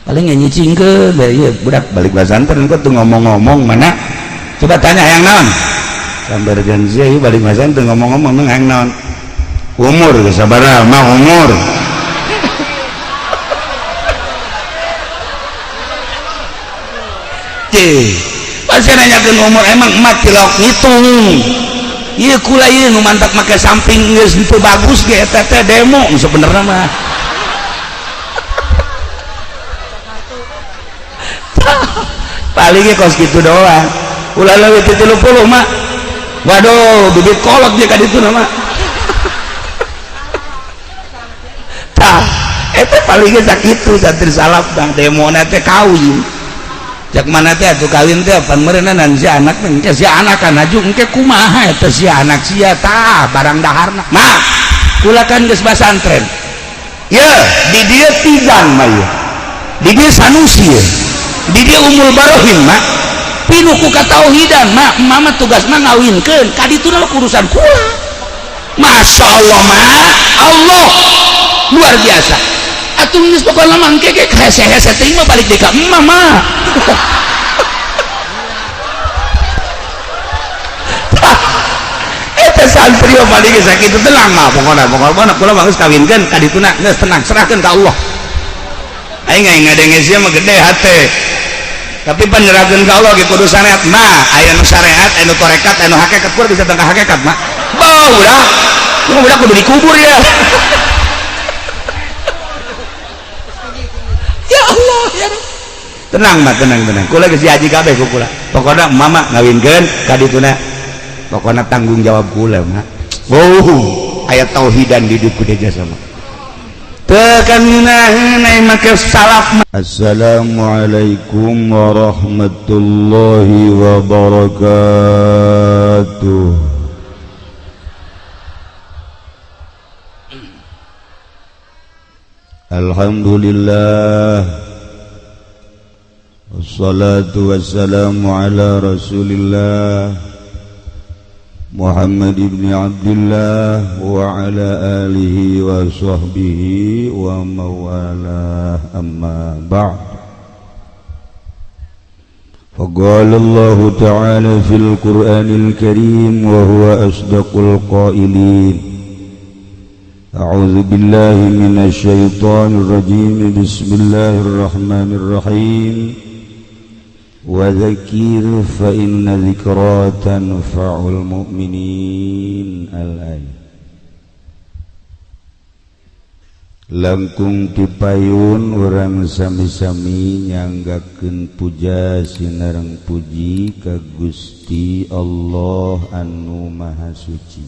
Paling nyicingkeun bae ieu budak balik pesantren kok tuh ngomong-ngomong mana? Coba tanya hayang naon? Sambarkeun sia ieu balik pesantren ngomong-ngomong hayang naon? Umur geus sabaraha mah umur. Cih, pasti nanyakeun umur emang emak tilok ngitung. Ieu kula ieu nu mantak make samping geus henteu bagus ge eta teh demo sebenarnya mah. Paling ge kos kitu doang. Ulah leuwih ti 30 mah. Waduh, bibit kolot ge ka ditu mah. Tah, eta paling ge sakitu santri salaf bang demona teh kawin. Cak mana teh atuh kawin teh pan meureunna si anak engke si anak kan aju engke kumaha eta si anak sia tah barang daharna. Mah, kula kan geus basantren. Ye, di dieu tigang mah ieu. Di dieu Sanusi ye. Di dieu Ummul Barohin mah. Pinuh ku katauhidan mah, mama tugasna ngawinkeun ka dituna urusan kula. Masya Allah mah, Allah luar biasa. Atuh geus pokona mah engke ge hese-hese teuing mah balik deui ka emak mah. Eta santri mah paling geus sakitu tenang mah pokona pokona kula mah geus kawinkeun ka dituna geus tenang serahkeun ka Allah. Aing aing ngadenge sia mah gede hate. Tapi penyerahkeun ka Allah ge kudu syariat mah, aya nu syariat, aya nu tarekat, aya nu hakikat, kula bisa tentang hakikat mah. Bau udah. Udah kudu dikubur ya. Ya Allah ya. Tenang mah, tenang tenang. Kula geus diaji kabeh ku kula. Pokona mama ngawinkeun ka dituna. Pokona tanggung jawab kula mah. Oh, aya tauhidan di dieu kudu jasa mah. Teu kan ngeunaheun ai make salaf mah. Assalamualaikum warahmatullahi wabarakatuh. Alhamdulillah. Wassalatu wassalamu ala Rasulillah Muhammad ibn Abdullah wa ala alihi wa sahbihi wa mawalah, amma ba'd. Faqala Allah ta'ala fil Qur'anil Karim wa huwa asdaqul qailin. A'udzu billahi minasy syaithanir rajim. Bismillahirrahmanirrahim. Wa dzakir fa inna dzikra tanfa'ul mu'minin. Al-ayat. Langkung tipayun urang sami-sami nyanggakeun puja sinareng puji ka Gusti Allah anu Maha Suci.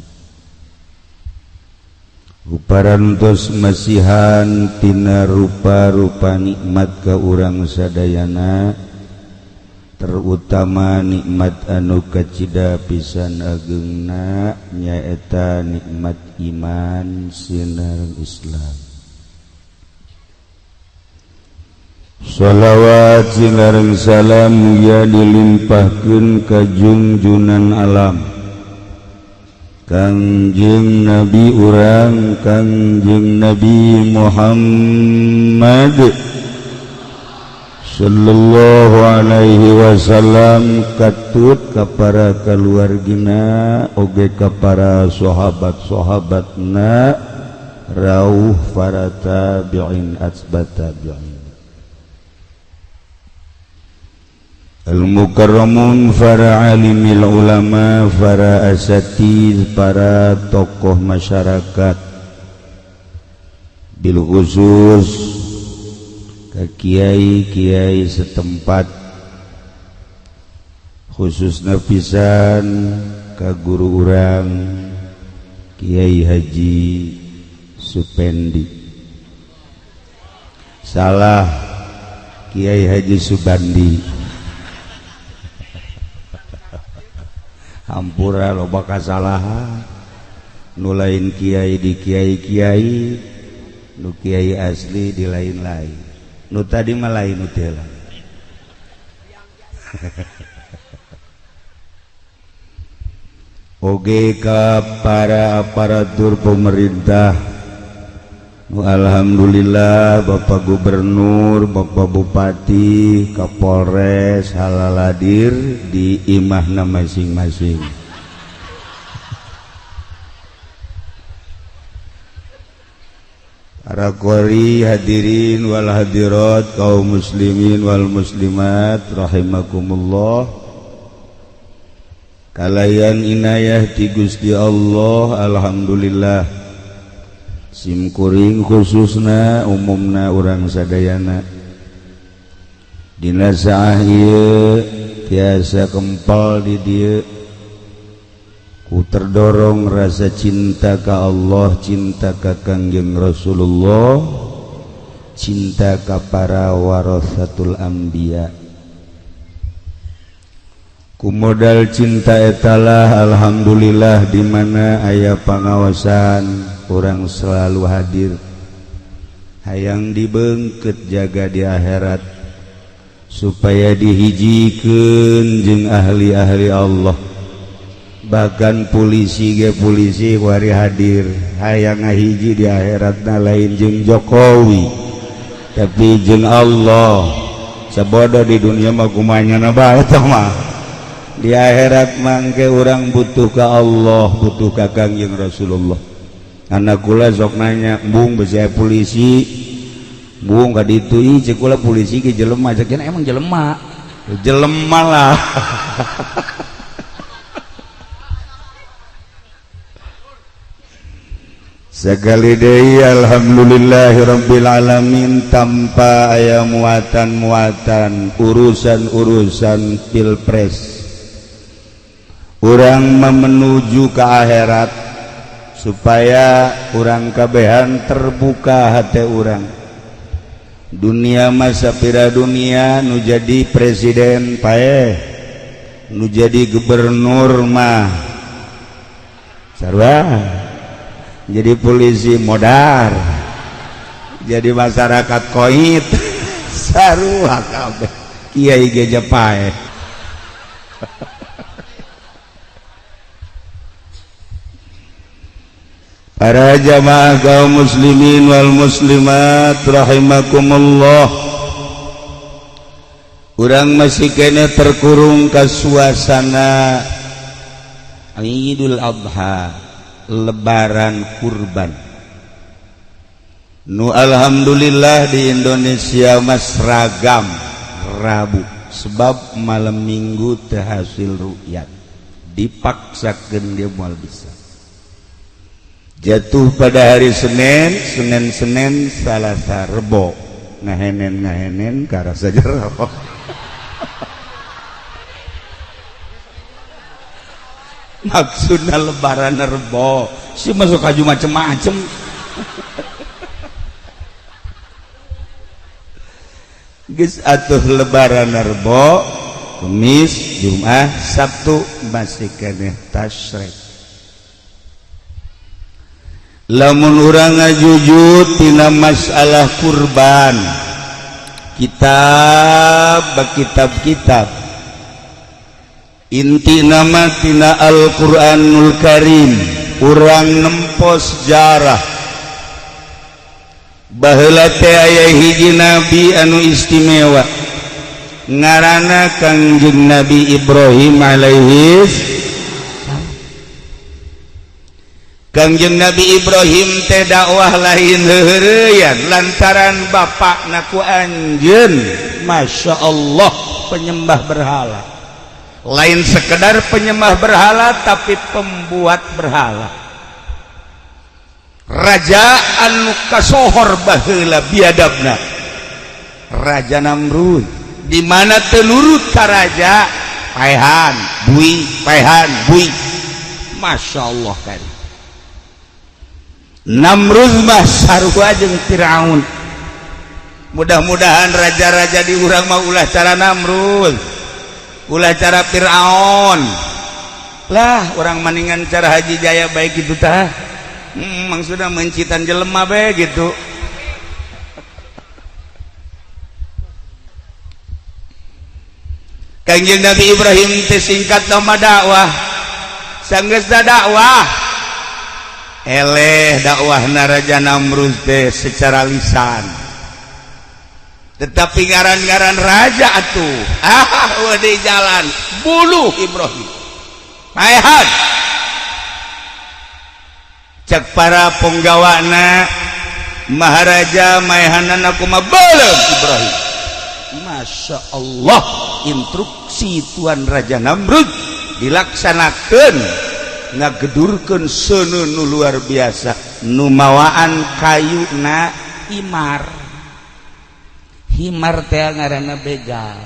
Uparantos masihan tina rupa-rupa nikmat ka urang sadayana, terutama nikmat anu kacida pisan ageungna nyaeta nikmat iman sinareng Islam. Shalawat sinareng salam mugia dilimpahkeun ka junjunan alam Kangjeng Nabi urang Kangjeng Nabi Muhammad sallallahu alaihi wasallam, katut ka para kaluargina oge ka para sahabat-sahabatna rauh para tabi'in atsbat tabi'in. Al-mukarramun, para alimil ulama, para asatiz, para tokoh masyarakat, bil khusus ke kiai-kiai setempat, khususna pisan ka guru urang Kiai Haji Supendi, salah Kiai Haji Subandi. Hampura loba kasalahan nu lain kiai di kiai-kiai, nu kiai asli di lain-lain, nu tadi mah lain nu teh. Oge ka para aparatur pemerintah Alhamdulillah Bapak Gubernur, Bapak Bupati, Kapolres halaladir di imahna masing-masing. Para qori hadirin wal hadirat, kaum muslimin wal muslimat rahimakumullah. Kalayan inayah ti Gusti Allah, alhamdulillah. Simkuring khususna umumna urang sadayana dina saah ieu tiasa kempal di dieu ku terdorong rasa cinta ka Allah, cinta ka Kangjeng Rasulullah, cinta ka para warasatul anbiya. Ku modal cinta etalah alhamdulillah di mana aya pangawasan orang selalu hadir, hayang dibengket jaga di akhirat supaya dihijikeun jeung ahli-ahli Allah. Bahkan polisi ge polisi wari hadir hayang ngahiji di akhiratna lain jeung Jokowi tapi jeung Allah. Sabodo di dunia mah kumanya na bae tah mah, di akhirat mangke urang butuh ka Allah, butuh ka Kangjeng Rasulullah. Anak kula sok nanya, "Bung, besi polisi, bung ka ditu ih cek kula polisi ge jelema." Cek emang jelema. Jelema lah. Sekali deui alhamdulillahirabbil alamin tanpa aya muatan-muatan urusan-urusan pilpres. Urang menuju ke akhirat supaya urang kabehan terbuka hati urang. Dunia masa pira dunia nu jadi presiden paeh, nu jadi gubernur mah sarua, jadi polisi modar, jadi masyarakat koit sarua kabeh, kiai ge paeh. Para jamaah kaum muslimin wal muslimat rahimakumullah, urang masih kene terkurung ke suasana Idul Adha, Lebaran kurban. Nu alhamdulillah di Indonesia mas ragam Rabu, sebab malam Minggu teu hasil rukyat, dipaksakeun dia moal bisa. Jatuh pada hari Senin, Senin Senin Salasa Rebo, ngahenen ngahenen karasa jero. Maksudna lebaran Rebo, si masuk kaju macem-macem. Geus atuh lebaran Rebo, Kamis, Jumat, Sabtu masih keneh tasyrik. Lamun urang ngajujud tina masalah kurban, kitab kitab-kitab inti nama tina Al-Qur'anul Karim, urang nempo sejarah baheula teh aya hiji nabi anu istimewa ngaranna Kangjeng Nabi Ibrahim alaihi. Kangjeng Nabi Ibrahim teh dakwah lain heureyan lantaran bapakna ku anjeun Masya Allah penyembah berhala, lain sekedar penyembah berhala tapi pembuat berhala, raja anu kasohor baheula biadabna, Raja Namrud, di mana teu nurut ka raja paehan bui, paehan bui. Masya Allah kan Namrud mah sarua jeung Firaun. Mudah-mudahan raja-raja di urang mah ulah cara Namrud, ulah cara Firaun lah, orang maningan cara Haji Jaya baik gitu tah. Maksudnya mencitan jelema bae gitu. Kangjeng Nabi Ibrahim teh singkat nama dakwah, sanggeus dakwah Eleh dakwah Raja Namrud teh secara lisan, tetapi ngaran-ngaran raja atuh di jalan buluh Ibrahim paehan. Cek para penggawana, "Maharaja, maehanan aku mah belum Ibrahim." Masya Allah, instruksi Tuan Raja Namrud dilaksanakan, ngagedurkeun seuneu nu luar biasa, nu mawaan kayu na himar. Himar teh ngaranna begal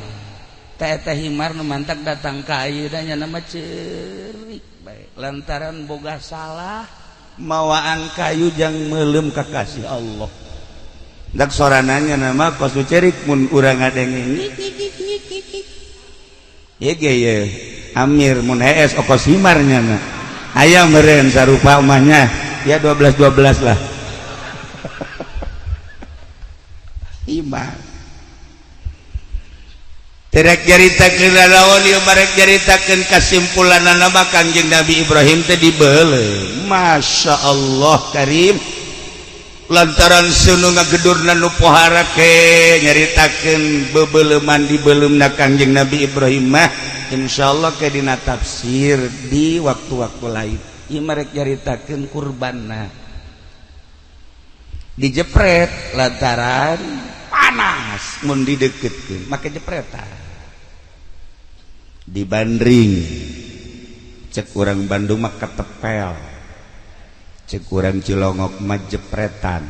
teh. Teh himar nu mantak datang ka ayeuna nya nama ceurik bae lantaran boga salah, mawaan kayu jang meuleum kakasih Allah. Dak sorananya nama kos cerik mun urang ngadenge ye ge ye Amir mun hees okos himarnya na aya meureun sarupa omahnya ya 12 12 lah himar. Terek nyaritakeun lalaon ieu, barek nyaritakeun kasimpulanna mah Kangjeng Nabi Ibrahim teh dibeuleum. Masya Allah Karim, lantaran seuneu ngagedurna nu pohara ke nyaritakeun bebeleuman dibeuleumna Kangjeng Nabi Ibrahim mah insyaallah ke dina tafsir di waktu-waktu lain. Ieu marek nyaritakeun kurbanna dijepret lantaran panas, mun dideketkeun make jepretan dibandring cek urang Bandung mah ketepel, cek urang Cilongok mah jepretan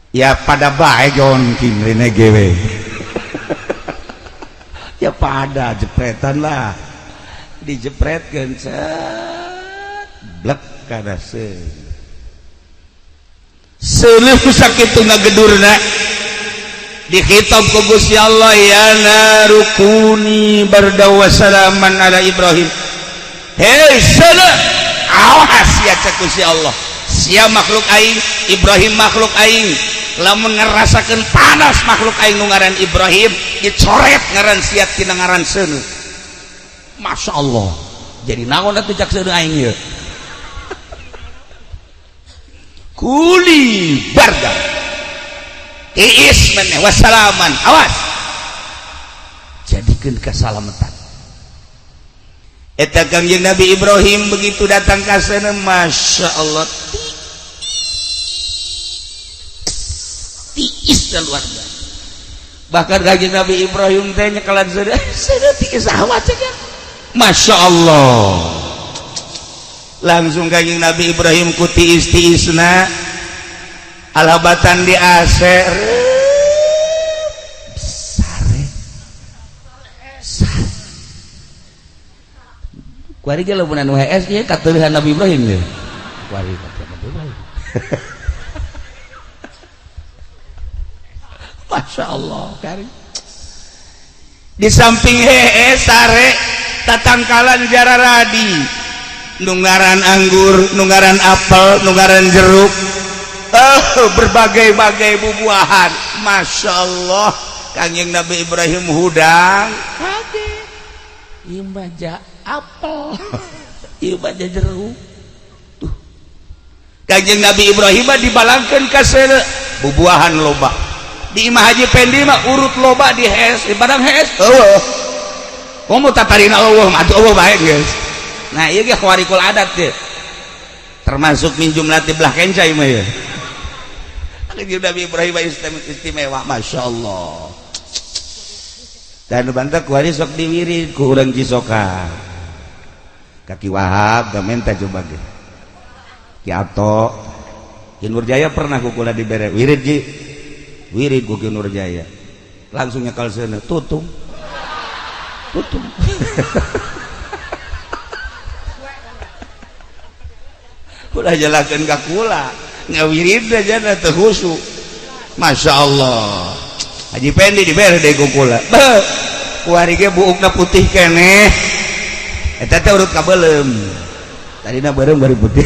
ya pada bae jongking rene gewe ya pada jepretan lah, dijepretkeun set blek kana seuleuh sakitu ngagedurna dikhitab ku Gusti Allah, ya narukuni barda wa salaman ala Ibrahim. Hei seuleuh, awas ya, cek Gusti Allah, sia makhluk aing, Ibrahim makhluk aing, lamun ngerasakeun panas makhluk aing nu ngaran Ibrahim, dicoret ngaran sia tina ngaran seuneu. Masya Allah, jadi naon atuh cak seuneu aing ieu? Kuli barda tiis meneh wassalaman, awas jadikeun kasalamatan. Eta Kangjeng Nabi Ibrahim begitu datang ka sana, Masya Allah, tiis luar biasa. Bahkan Kangjeng Nabi Ibrahim teh nyekelan seuneu seuneu tiis awat cek. Masya Allah, langsung Kangjeng Nabi Ibrahim ku tiis-tiisna alhabatan di AC sare sare kuari ge lamun anu HS ieu kateuhan Nabi Ibrahim ye kuari kateuhan Nabi Ibrahim. Masya Allah kari di samping hees sare tatangkalan jararadi nunggaran anggur, nunggaran apel, nunggaran jeruk, berbagai-bagai bubuahan. Masya Allah, Kangjeng Nabi Ibrahim hudang kaget, ieu mah ja apel, ieu mah ja jeruk tuh. Kangjeng Nabi Ibrahim mah dibalangkeun ka seuneu bubuahan loba. Di Imah Haji Pendi mah urut loba di hees, di padang hees eueuh komo tatarina eueuh mah atuh eueuh bae geus. Nah ieu ge khawarikul adat teh termasuk min jumlati belah kenca ieu mah ye. Nabi Ibrahim istimewa, Masya Allah. Dan bantak kuari sok diwirid ku urang Cisoka Kaki Wahab da menta coba ge Ki Ato Ki Nurjaya pernah ku kula dibere wirid ji wirid ku Ki Nurjaya langsung nyekal seuneu tutung tutung ulah jelaskeun ka kula ngawirid aja na teu khusyuk. Masya Allah, Haji Pendi dibere deui ku kula. Beuh, kuari ge buukna putih keneh eta teh urut kabeuleum tadina beureum bari putih.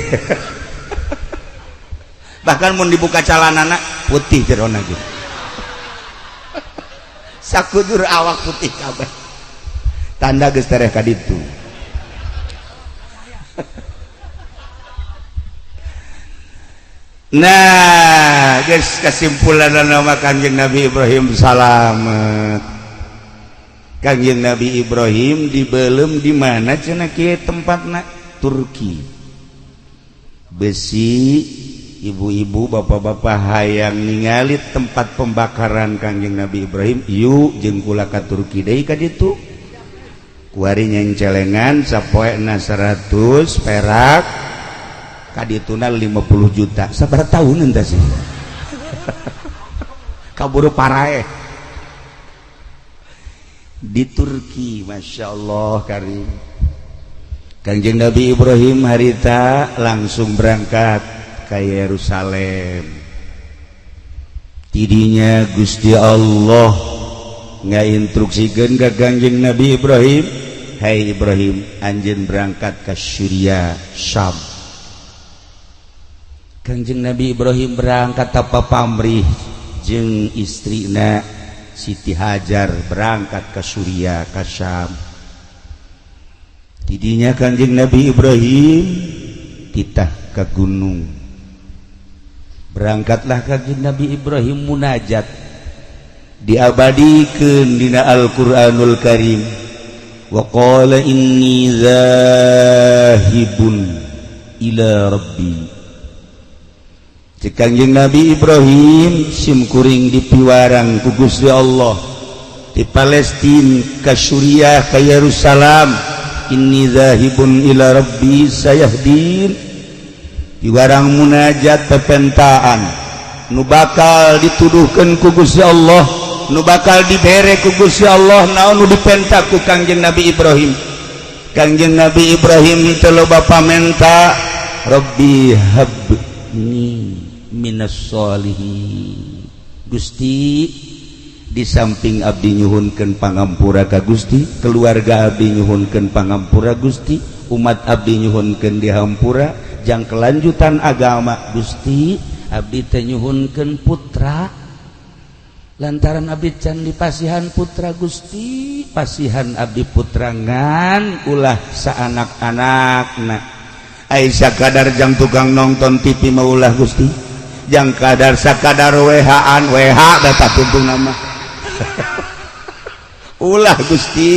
Bahkan mun dibuka calanana putih jerona ge sakujur awak putih kabeh tanda geus tereh ka ditu. Nah guys, kesimpulan nama Kanjeng Nabi Ibrahim salamet. Kanjeng Nabi Ibrahim dibelum di mana cenah kieu tempatna? Turki. Besi ibu-ibu, bapak-bapak hayang ningali tempat pembakaran Kanjeng Nabi Ibrahim, yuk jeung kula ka Turki deui ka ditu. Kuari nyencelengan sapoena 100 perak, kadituna 50 juta. Sabaraha tahun entah sih kaburu paraeh di Turki. Masya Allah karim. Kanjeng Nabi Ibrahim harita langsung berangkat ke Yerusalem. Tidinya Gusti Allah ngainstruksikeun ka Kanjeng Nabi Ibrahim, "Hai Ibrahim, anjeun berangkat ke Syria, Syam." Kanjeng Nabi Ibrahim berangkat tanpa pamrih jeung istrina Siti Hajar, berangkat ke Suriah, ke Syam. Tidinya Kanjeng Nabi Ibrahim titah ke gunung. Berangkatlah Kanjeng Nabi Ibrahim munajat, diabadikeun dina Al-Qur'anul Karim, wa qala inni zahibun ila rabbi. Cek Kanjeng Nabi Ibrahim, sim kuring dipiwarang ku Gusti Allah di Palestina ka Suriah, ka Yerusalem. Inni zahibun ila rabbi sayahdin. Piwarang munajat, pepentaan nu bakal dituduhkeun ku Gusti Allah, nu bakal dibere ku Gusti Allah. Naon nu dipenta ku Kangjeng Nabi Ibrahim? Kangjeng Nabi Ibrahim teu loba pamenta, Rabbi habni minas sholihin. Gusti, di samping abdi nyuhunkeun pangampura ka Gusti, keluarga abdi nyuhunkeun pangampura, Gusti, umat abdi nyuhunkeun dihampura jang kelanjutan agama, Gusti, abdi teh nyuhunkeun putra lantaran abdi can dipasihan putra. Gusti, pasihan abdi putra, ngan ulah saanak-anakna. Ai sakadar jang tukang nonton TV mah ulah, Gusti, jang kadar sakadar WH-an, WH data tuntung nama ulah, Gusti,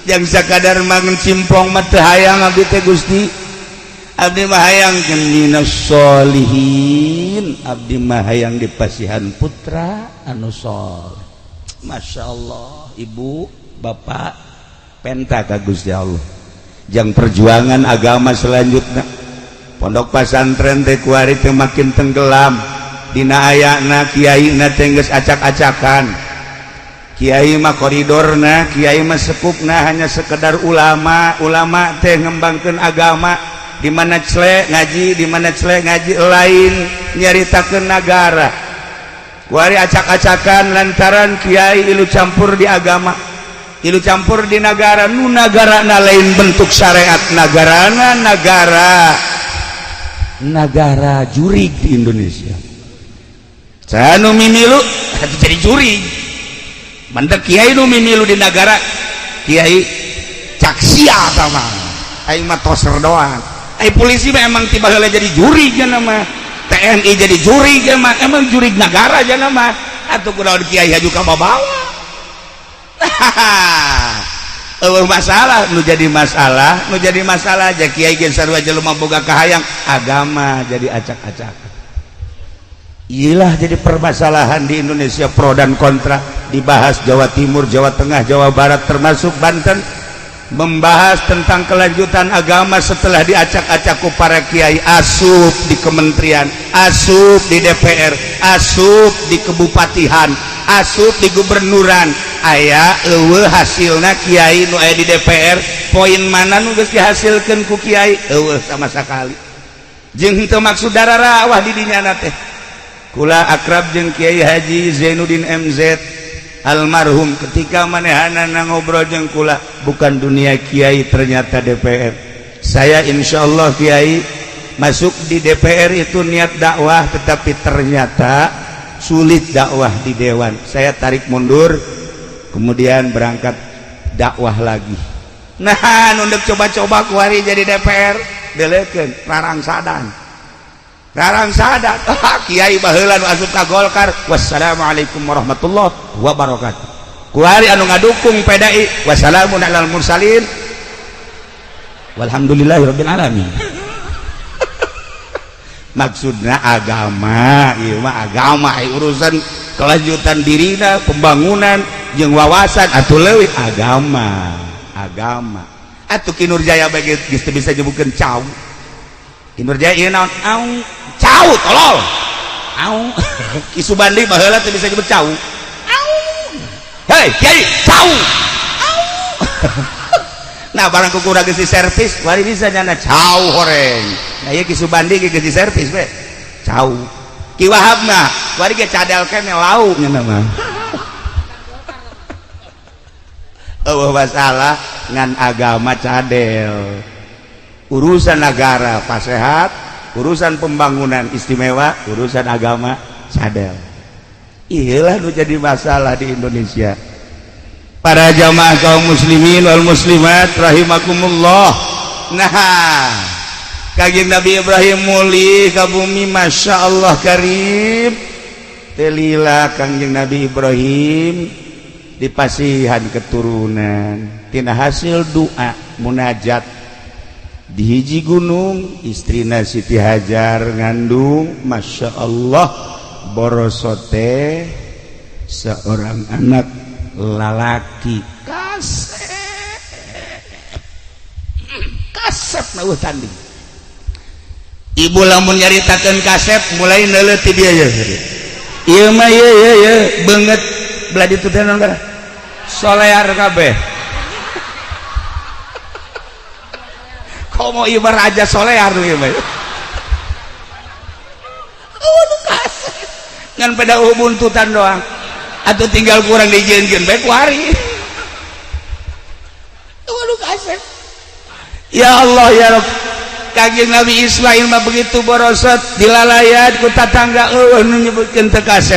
jang sakadar mangan simpong mah teu hayang abdi teh. Gusti, abdi mah hayang minas solihin, abdi mah hayang dipasihan putra anu soleh. Masya Allah, ibu bapak penta ka Gusti Allah jang perjuangan agama selanjutnya. Pondok pesantren teh kuari teh makin tenggelam dina ayana kiai na teh geus acak-acakan. Kiai mah koridorna, kiai mah sekupna hanya sekedar ulama. Ulama teh ngembangkeun agama di mana cele ngaji, di mana cele ngaji, lain nyaritakeun nagara. Kuari acak-acakan lantaran kiai ilu campur di agama, ilu campur di negara. Nu nagara na lain bentuk syariat nagarana, nagara nagara jurig di Indonesia. Sanu mimilu atuh jadi jurig. Mandek kiai nu mimilu di negara, kiai cak sia mah, aing mah toser doang. Ai polisi mah emang tiba heula jadi jurig nya mah, TNI jadi jurig mah, emang jurig negara aja mah. Atuh kunaon kiai haju ka babawa? Eueuh masalah. Nu jadi masalah, nu jadi masalah aja kiai ge sarua jelema boga kahayang, agama jadi acak-acakan. Iyalah, jadi permasalahan di Indonesia, pro dan kontra dibahas Jawa Timur, Jawa Tengah, Jawa Barat, termasuk Banten, membahas tentang kelanjutan agama setelah diacak-acak ku para kiai asup di kementerian, asup di DPR, asup di kebupatihan, asup di gubernuran. Aya eueuh hasilna kiai nu aya di DPR? Poin mana nu geus dihasilkeun ku kiai? Eueuh sama sekali. Jeung henteu maksud dararawah di dinya teh. Kula akrab jeung Kiai Haji Zainuddin MZ almarhum. Ketika manehanana ngobrol jeung kula, bukan dunia kiai, ternyata DPR. Saya insya Allah, kiai, masuk di DPR itu niat dakwah, tetapi ternyata sulit dakwah di dewan. Saya tarik mundur, kemudian berangkat dakwah lagi. Nah, nunduk coba-coba kuari jadi DPR, delekeun rarangsadan. Rarang sadar kiai baheula nu asup ka Golkar, wassalamualaikum warahmatullahi wabarakatuh. Kuari anu ngadukung PDI, wassalamun alal mursalin walhamdulillahirabbil alamin. Maksudna agama ieu mah, agama urusan kelanjutan dirina, pembangunan jeung wawasan atuh leuwih agama. Agama atuh Ki Nurjaya bae geus teu bisa nyebutkeun cau. Ki Nurjaya ieu naon? Au, cau tolol. Au. Ki Subandi baheula teu bisa nyebut cau. Au. Hei kiai, cau. Au. Nah, barang ku kurang geus servis wari bisa nyana cau horeng. Nah, ieu Ki Subandi ge geus servis we cau. Ki Wahab mah wari ge cadel kene lau nya mah. Eueuh masalah ngan agama cadel, urusan negara pasehat, urusan pembangunan istimewa, urusan agama cadel. Iyalah nu jadi masalah di Indonesia. Para jamaah kaum muslimin wal muslimat rahimakumullah. Nah, Kanjeng Nabi Ibrahim mulih ka bumi, Masya Allah karim. Telila Kangjeng Nabi Ibrahim dipasihan keturunan tina hasil doa munajat di hiji gunung. Istrina Siti Hajar ngandung, Masya Allah, borosote seorang anak lalaki kasep kasep na tanding. Ibu lamun nyaritakeun kasep mulai neuleuh ti dia ya, ieu mah ieu ieu ieu beungeut belah ditu teh naon solear kabeh. Komo ieu mah raja solear ieu mah. Oh, nu kasep ngan pada buntutan doang atau tinggal kurang dijeunkeun bae kuari. Waduh kasep. Ya Allah ya Rabb. Kangjeng Nabi Ismail mah begitu borosot dilalayat ku tatangga, eueuh nu nyebutkeun teu kasep.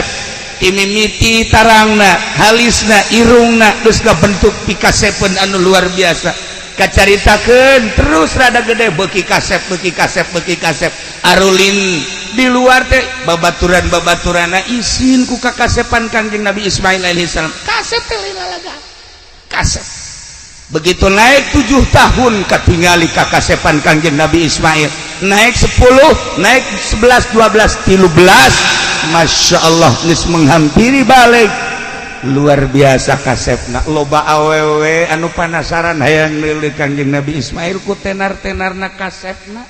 Timimiti tarangna, halisna, irungna geus kabentuk pikasepeun anu luar biasa. Kacaritakeun terus rada gede beuki kasep, beuki kasep, beuki kasep. Arulin di luar teh babaturan-babaturana isin ku kakasepan Kangjeng Nabi Ismail alaihissalam. Kasep teh lalaga. Kasep. Begitu naik 7 tahun katingali kakasepan Kangjeng Nabi Ismail. Naik 10, naik 11, 12, 13. Masya Allah geus menghampiri balik. Luar biasa kasepna. Loba awewe anu panasaran hayang neuleuh Kangjeng Nabi Ismail ku tenar-tenarna kasepna.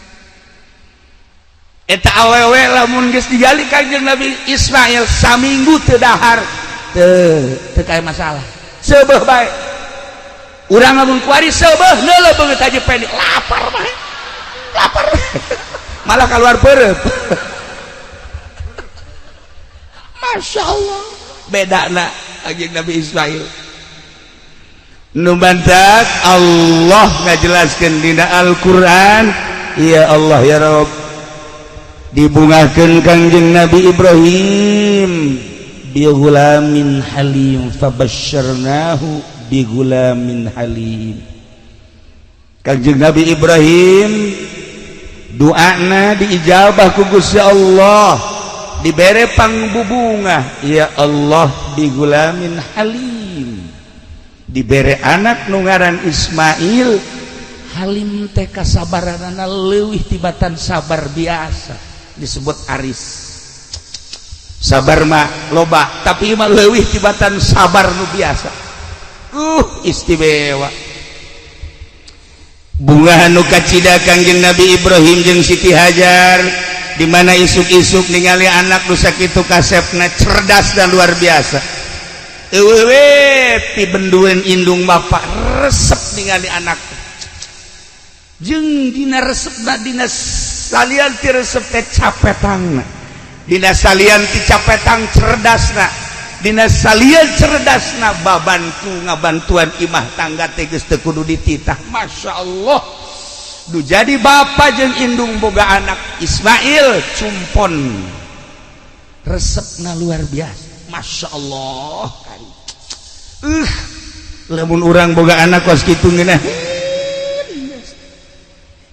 Eta awewe lamun geus digali Kangjeng Nabi Ismail saminggu teu dahar teu teu kaya masalah. Seubeuh bae. Urang lamun kuari seubeuh neuleuh beungeut aja penik lapar mah. Lapar. Malah keluar perep. Masya Allah. Bedana Kangjeng Nabi Ismail. Nu bantak Allah ngajelaskeun dina Al-Qur'an, ya Allah ya Rabb. Dibungahkeun Kangjeng Nabi Ibrahim bi ghulamin halim fabasyarnahu bi ghulamin halim. Kangjeng Nabi Ibrahim doana diijabah ku Gusti Allah, dibere pangbubungah ya Allah bi ghulamin halim, dibere anak nu ngaran Ismail. Halim teh kasabaranana leuwih tibatan sabar biasa, disebut aris. Sabar mah loba, tapi mah leuwih tibatan sabar nu biasa. Istimewa. Bunga anu kacida Kangjeng Nabi Ibrahim jeung Siti Hajar, di mana isuk-isuk ningali anak nu sakitu kasepna, cerdas dan luar biasa. Eueuh we pibendueun indung bapak resep ningali anak. Jeung dina resepna, dina salian ti resep teh capetangna, dina salian ti capetang cerdasna, dina salian cerdasna babantu ngabantuan imah tangga teh geus teu kudu dititah. Masya Allah, du jadi bapak jeung indung boga anak Ismail cumpon resepna luar biasa. Masya Allah. Lamun urang boga anak kos kitu ngeunah.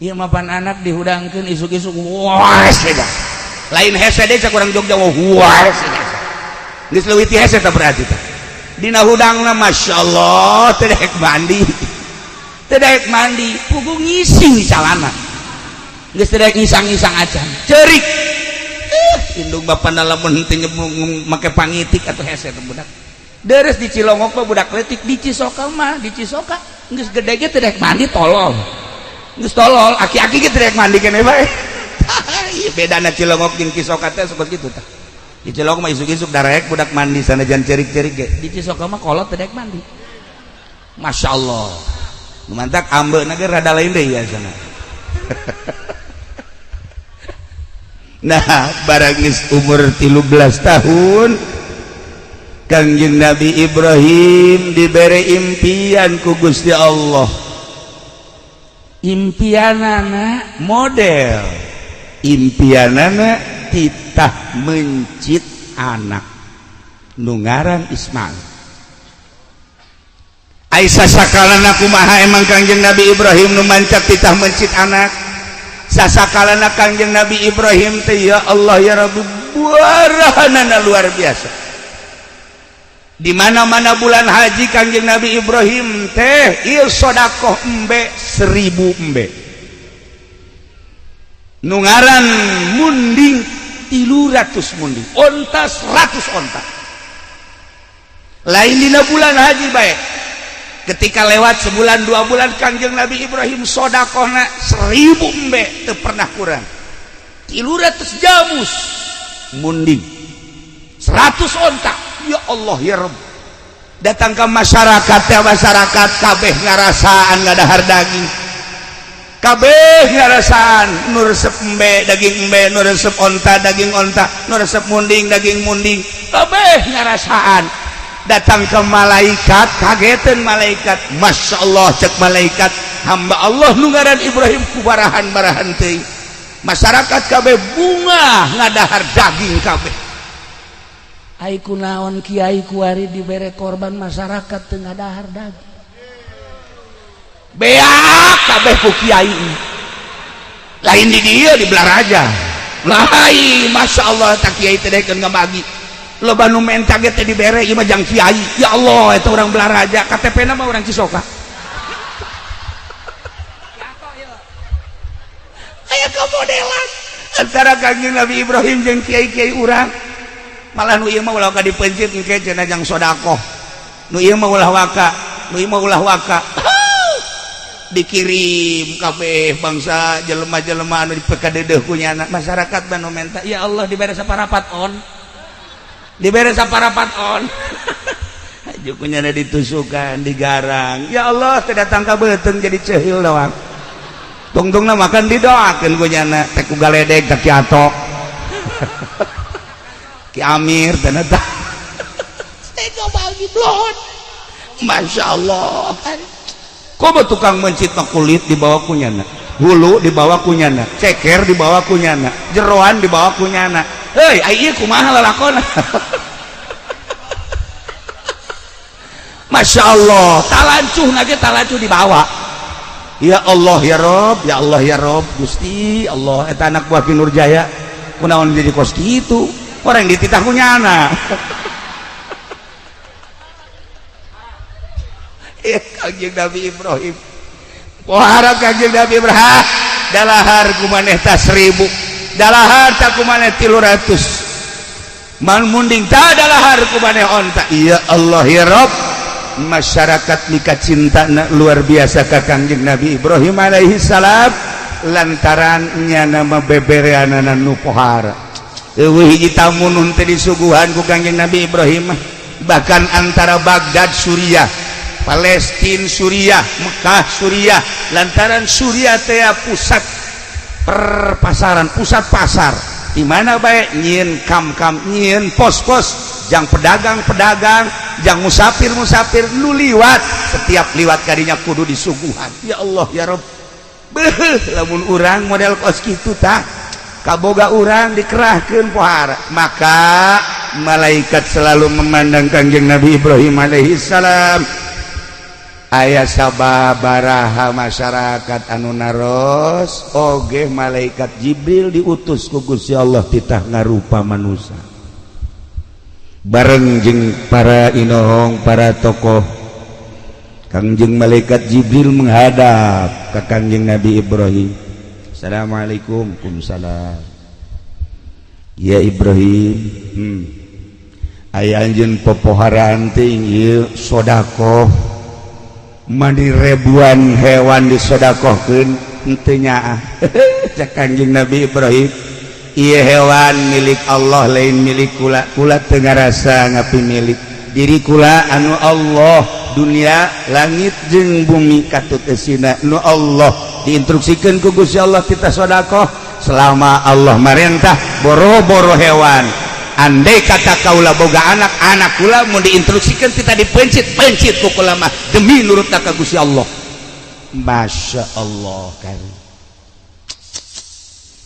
Ieu mapan anak dihudangkeun isuk-isuk, wah, seda. Lain hese deui, cek urang Jogja mah wah hese. Geus leuwih ti hese tah berarti tah. Dina hudangna, Masya Allah, teu daek mandi. Teu daek mandi, puguh ngising di calana. Geus teu daek ngisang-ngisang acan. Ceurik. Indung bapana lamun teu make pangitik atau hese teh budak. Deres di Cilongok mah budak leutik, di Cisoka mah, di Cisoka geus gede ge teu daek mandi, tolol. Geus tolol, aki-aki ge teu daek mandi keneh bae. Ieu bedana Cilongok jeung Cisoka teh seperti kitu tah. Di Cilongok mah isuk-isuk darek budak mandi sanajan ceurik-ceurik ge. Di Cisoka mah kolot teu daek mandi. Masya Allah. Nu mantak ambeuna ge rada lain deui ya sana. Nah, barang geus umur 13 tahun, Kangjeng Nabi Ibrahim dibere impian ku Gusti Allah. Impianana model, impianana titah mencit anak nu ngaran Ismail. Aisyah sakalana kumaha emang Kangjeng Nabi Ibrahim nu mancap titah mencit anak? Sasakalana Kangjeng Nabi Ibrahim teh, ya Allah ya Rabbi, buarahanana luar biasa. Di mana-mana bulan haji Kangjeng Nabi Ibrahim teh ieu sodakoh embe 1000 embe. Nu ngaran munding 300 munding, onta 100 onta. Lain dina bulan haji bae. Ketika lewat sebulan 2 bulan Kangjeng Nabi Ibrahim sodakohna 1000 embe teu pernah kurang. 300 jamus munding, 100 onta. Ya Allah ya Rabb. Datang ke masyarakat ya, masyarakat kabeh ngarasaan ngadahar daging. Kabeh ngarasaan nu resep embe daging embe, nu resep onta daging onta, nu resep munding daging munding. Kabeh ngarasaan. Datang ke malaikat, kagetan malaikat. Masya Allah, cek malaikat, hamba Allah nu ngaran Ibrahim kubarahan-barahan teuing. Masyarakat kabeh bunga ngadahar daging kabeh. Ai kunaon kiai kuari dibere korban masyarakat teu ngadahar daging. Beak kabeh ku kiai. Lain di dieu, di Belaraja. Lain, Masya Allah, tak kiai teh daekeun ngabagi. Loba nu menta ge teh dibere, ieu mah jang kiai. Ya Allah, eta urang Belaraja, KTP na mah urang Cisoka. Aya kamodelan antara Kangjeng Nabi Ibrahim jeung kiai-kiai urang. Malah nu ieu mah ulah waka dipencit engke cenah jang sodakoh. Nu ieu mah ulah waka, nu ieu mah ulah waka. Dikirim kabeh bangsa jelema-jelema anu dipekadeudeeh ku nyana. Masyarakat mah nu menta, ya Allah dibere saparapat on. Dibere saparapat on. Haju ku nyana ditusukan, digarang. Ya Allah, teu datang ka beuteung jadi ceuhil doang. Tungtungna makan didoakeun ku nyana teh ku galedeg ka Ki Ato. Ki Amir dan eta. Tega bagi blon. Masya Allah. Komo tukang mencit mah kulit dibawa ku nyana, hulu dibawa ku nyana, ceker dibawa ku nyana, jeroan dibawa ku nyana. Hei, ai ieu kumaha lalakona? Masya Allah, talancuh nage talancuh dibawa. Ya Allah ya Rob, ya Allah ya Rob, Gusti Allah, eta anak buah Ki Nurjaya kunaon jadi kos kitu? Orang dititah ku nyana. Kangjeng Nabi Ibrahim. Pohara Kangjeng Nabi Ibrahim, dalahar kumaneh ta 1000, dalahar ta kumaneh 300. Man munding ta dalahar kumaneh onta. Ya Allah ya Rob, masyarakat mika cinta luar biasa ka Kangjeng Nabi Ibrahim alaihi salam lantaran nyana mah bebereanana nu pohara. Eueuh hiji tamu nu teu disuguhan ku Kangjeng Nabi Ibrahim, bahkan antara Baghdad Suriah, Palestina Suriah, Mekah Suriah, lantaran Suriah teh pusat perpasaran, pusat pasar. Di mana bae nyieun kam-kam, nyieun pos-pos, jang pedagang-pedagang, jang musafir-musafir nu liwat, setiap liwat kadinya kudu disuguhan. Ya Allah ya Rob. Beuh, lamun urang model kos kitu tah, kaboga urang dikerahkeun pohara. Maka malaikat selalu memandang Kangjeng Nabi Ibrahim alaihi salam. Aya sababaraha masyarakat anu naros oge malaikat Jibril diutus ku Gusti Allah titah ngarupa manusia bareng jeung para inohong para tokoh. Kangjeng malaikat Jibril menghadap ke Kangjeng Nabi Ibrahim. Assalamualaikum. Waalaikumsalam. Ya Ibrahim, aya anjeun popoharaan teh ieu sedekah mani ribuan hewan disodakohkeun henteu nyaah. Cek Kangjeng Nabi Ibrahim, ieu hewan milik Allah lain milik kula. Kula teu ngarasa ngapi milik diri kula anu Allah, dunia langit jeung bumi katut eusina nu Allah. Diinstruksikeun ku Gusti Allah kita sodakoh selama Allah marentah boro-boro hewan. Andai kata kaula boga anak, anak kula mau diinstruksikan kita dipencit pencit ku kula mah demi nurut ka Gusti Allah. Masya Allah kan.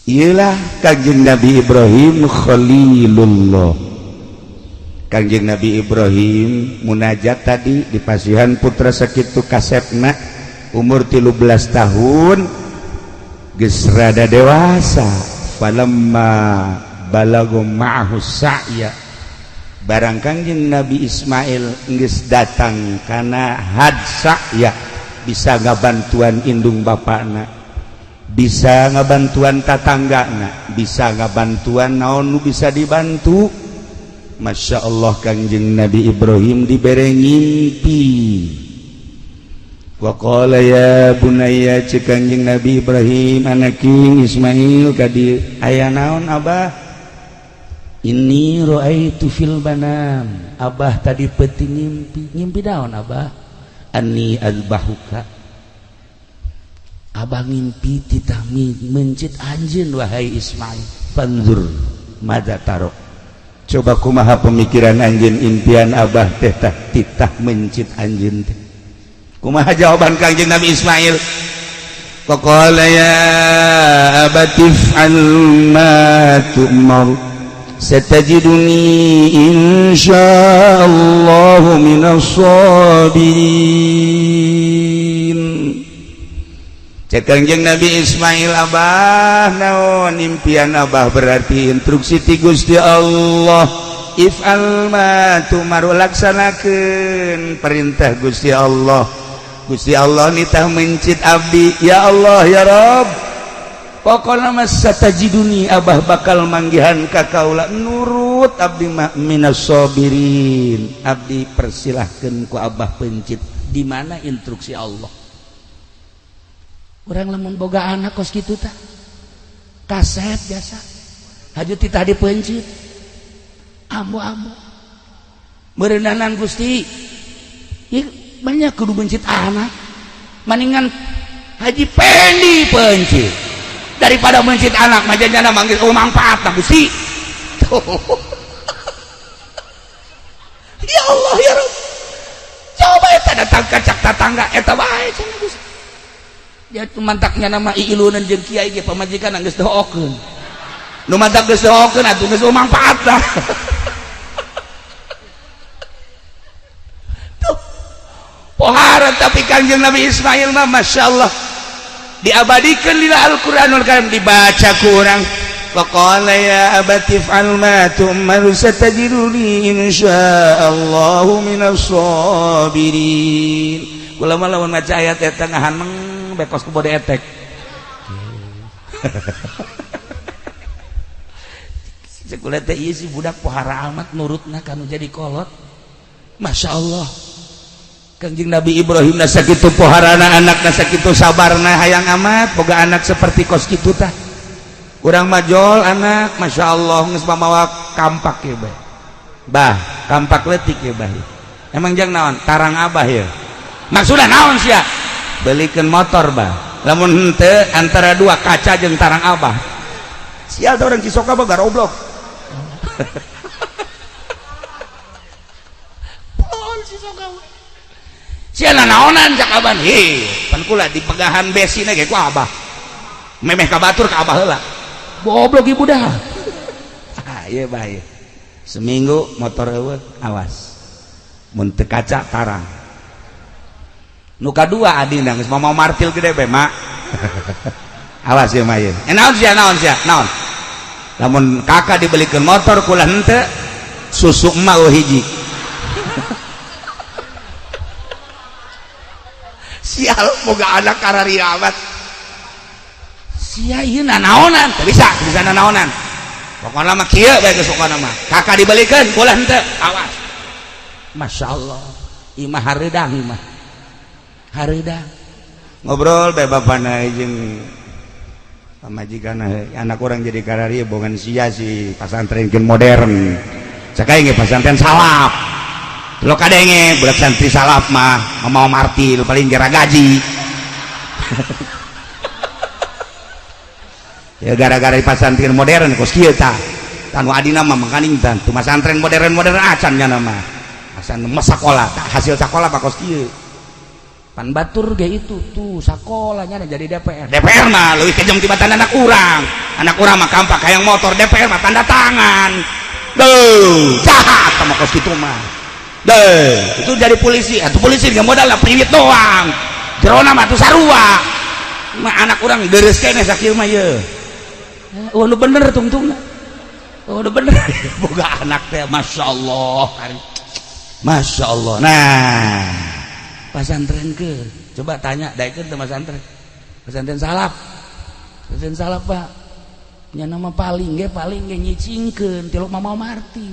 Iyalah Kangjeng Nabi Ibrahim Khalilullah. Kangjeng Nabi Ibrahim munajat tadi di pasihan putra sakitu kasepna umur 13 tahun geus rada dewasa. Falamma balagu ma'ahu sa'ya, barang Kangjeng Nabi Ismail geus datang kana had sa'ya, bisa ngabantuan indung bapakna, bisa ngabantuan tatanggana, bisa ngabantuan naon nu bisa dibantu. Masya Allah Kangjeng Nabi Ibrahim dibere ngimpi. Wa qala ya bunayya, cek Kangjeng Nabi Ibrahim, anaking Ismail kadi. Aya naon, Abah? Inni ra'aitu fil manam, Abah tadi peuting ngimpi. Ngimpi naon, Abah? Anni azbahuka, Abah ngimpi titah mencit anjeun wahai Ismail. Fanzur madza taro, coba kumaha pemikiran anjeun, impian Abah teh tah titah mencit anjeun teh kumaha? Jawaban Kangjeng Nabi Ismail, faqala ya abati if'al ma tu'mar satajiduni insyaallah minas sabirin. Cek Kangjeng Nabi Ismail, Abah naon impian Abah berarti instruksi ti Gusti Allah. If'al ma tu'mar, laksanakeun perintah Gusti Allah. Gusti Allah nitah mencit abdi. Ya Allah ya Rob, pokokna mah satajiduni, Abah bakal manggihan ka kaula nurut abdi mah minas sabirin. Abdi persilahkeun ku Abah pencit. Di mana instruksi Allah? Urang lamun boga anak kos kitu tah kasep biasa haju titah dipencit ambo-ambo meureunanan Gusti. Ih, banyak kudu mencit anak, maningan Haji Pendi pencit daripada mencit anak majanya manggil oh manfaat Gusti. Ya Allah ya Rabb, coba eta datang ka cak tatangga eta bae cenah Gusti. Dia mantaknya nama iilunan jeung kiai ge pamajikan geus doakeun nu mantak geus doakeun atuh geus manfaat lah. Tuh pohara. Tapi Kangjeng Nabi Ismail mah Masya Allah diabadikan dina Al-Qur'anul Karim, dibaca ku urang. Faqala ya abati if'al ma tu'mar satajiduni insyaallahu minas sabirin. Kula mah lamun maca ayat eta ngahaneng bekos ku bode etek. Cek kula teh ieu si budak pohara amat nurutna kanu jadi kolot. Masya Allah Kangjeng Nabi Ibrahim na sakitu poharana anakna sakitu sabarna, hayang amat boga anak seperti kos kitu tah. Urang majol anak Masya Allah geus mamawa kampak ye bah. Bah, kampak leutik ye bah. Emang jang naon? Tarang Abah ye. Maksudna naon sia? Belikeun motor bah. Lamun henteu antara dua kaca jeung tarang Abah. Sial teh urang Cisoka mah garoblok. Pohon Cisoka. Sia nanaonan cak Abah. Hi, pan kula dipegahan besina ge ku Abah. Memeh ka batur ka Abah heula. Goblok ibu dah. Ah, ieu bah ieu. Seminggu motor eueuh, awas. Mun teu kaca tarang. Nu kadua adina geus mau martil gede bae mak. Awas ya mah ieu. Naon sia naon sia naon. Lamun kakak dibelikeun motor kula henteu susu emak eueuh hiji. Sial boga anak kararia amat. Sia ieu nanaonan teu bisa, teu bisa nanaonan. Pokona mah kieu bae geus pokona mah. Kakak dibelikeun kula henteu awas. Masya Allah, imah hareudang imah. Hareudang. Ngobrol bae bapana jeung pamajikan anak orang jadi kararia bongan sia si pasantren modern. Cek aing pasantren salaf. Lo kadenge budak santri salaf mah mau martil paling gara gaji. Ya gara-gara pasantren modern kos kieu tah. Tanu adina mah mangkaning tan. Teu pasantren modern-modern acan nya mah. Acan mah sakola, hasil sakola mah kos kieu. Pan batur ge itu tuh sakolanya jadi DPR. DPR mah leuwih kejam tibatan anak urang. Anak urang mah kampak hayang motor, DPR mah tanda tangan. Duh, jahat sama kos kitu mah. Deh, itu jadi polisi. Atuh polisi ge modal lah priwit doang. Jerona mah tuh sarua. Mah anak urang deres keneh sakieu mah ye. Oh, nu bener tungtungna. Oh, nu bener. Boga anak teh masyaallah. Masya Allah. Nah, pasantren ke coba tanya daekeun teh pasantren. Pasantren salaf. Pasantren salaf, Pak. Nya nama paling ge nyicingkeun tilok mama marti.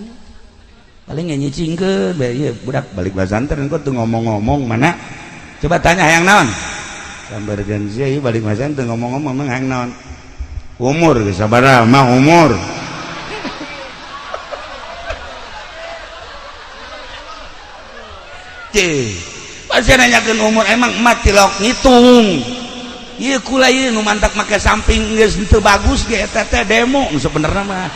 Paling ge nyicingkeun bae ieu budak balik pasantren kok tuh ngomong-ngomong mana? Coba tanya hayang naon? Sambarkeun sia ieu balik pasantren ngomong-ngomong mah hayang naon? Umur geus sabaraha mah umur. Pasti nanyakeun umur emang emak tilok ngitung. Ieu kula ieu nu mantak make samping geus teu bagus ge eta teh demo nu sebenarna mah.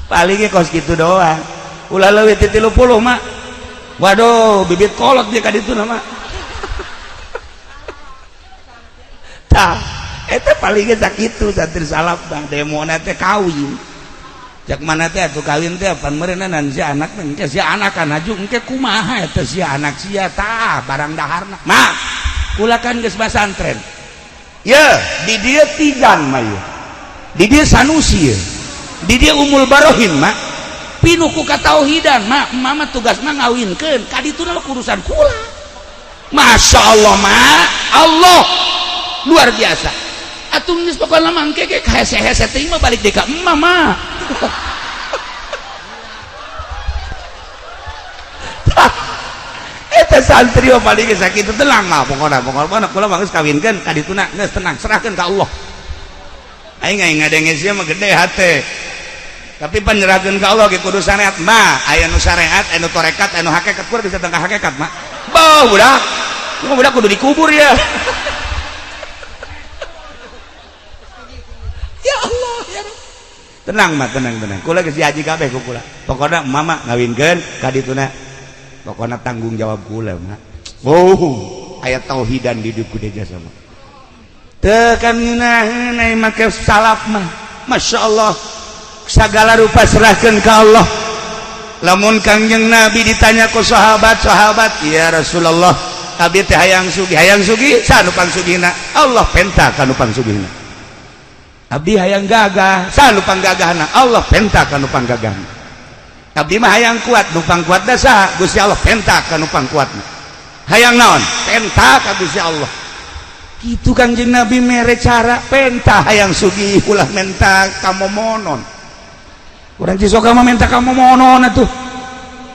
Paling ge kos kitu doang. Ulah leuwih ti 30 mah. Waduh, bibit kolot dia ka ditu mah. Tah, eta paling ge sakitu santri salaf mah demona teh kawin. Cak mana teh atuh kawin teh pan meureunna si anak engke si anak kan haju engke kumaha eta si anak sia tah barang daharna. Mak, kula kan geus pasantren. Ye, di dieu Tijan mah ye. Di dieu Sanusi ye. Di dieu Umul Barohin mak. Pinuh ku katauhidan mak, mama tugas mah ngawinkeun ka dituna urusan kula. Masya Allah mak, Allah luar biasa. Atuh geus pokona mah engke ge hese-hese teuing mah balik deui ka emak mah. Eta santri mah paling geus sakitu tenang mah pokona pokona kula mah geus kawinkeun ka dituna geus tenang serahkeun ka Allah. Aing aing ngadenge sia mah gede hate. Tapi penyerahkeun ka Allah ge kudu syariat mah, aya nu syariat, aya nu tarekat, aya nu hakikat, kudu bisa tengah hakikat mah. Beuh budak. Ieu budak kudu dikubur ya. Ya Allah ya Rabb. Tenang mah tenang tenang. Kula geus dihaji kabeh ku kula. Pokona mama ngawinkeun ka dituna. Pokona tanggung jawab kula mah. Oh, aya tauhidan di dieu kudu jasa mah. Teu kan ngeunaheun ai make salaf mah. Masya Allah. Segala rupa serahkeun ka Allah. Lamun Kangjeng Nabi ditanya ku sahabat-sahabat, "Ya Rasulullah, abdi teh hayang sugih saha nu pangsugihna?" Allah penta ka nu pangsugihna. Abdi hayang gagah, saha nu panggagahna? Allah penta ka nu panggagahna. Abdi mah hayang kuat, nu pangkuatna saha? Gusti Allah penta ka nu pangkuatna. Hayang naon? Penta ka Gusti Allah. Kitu Kangjeng Nabi mere cara penta hayang sugih ulah menta kamomonon. Urang Cisoka mah menta kamomonon atuh.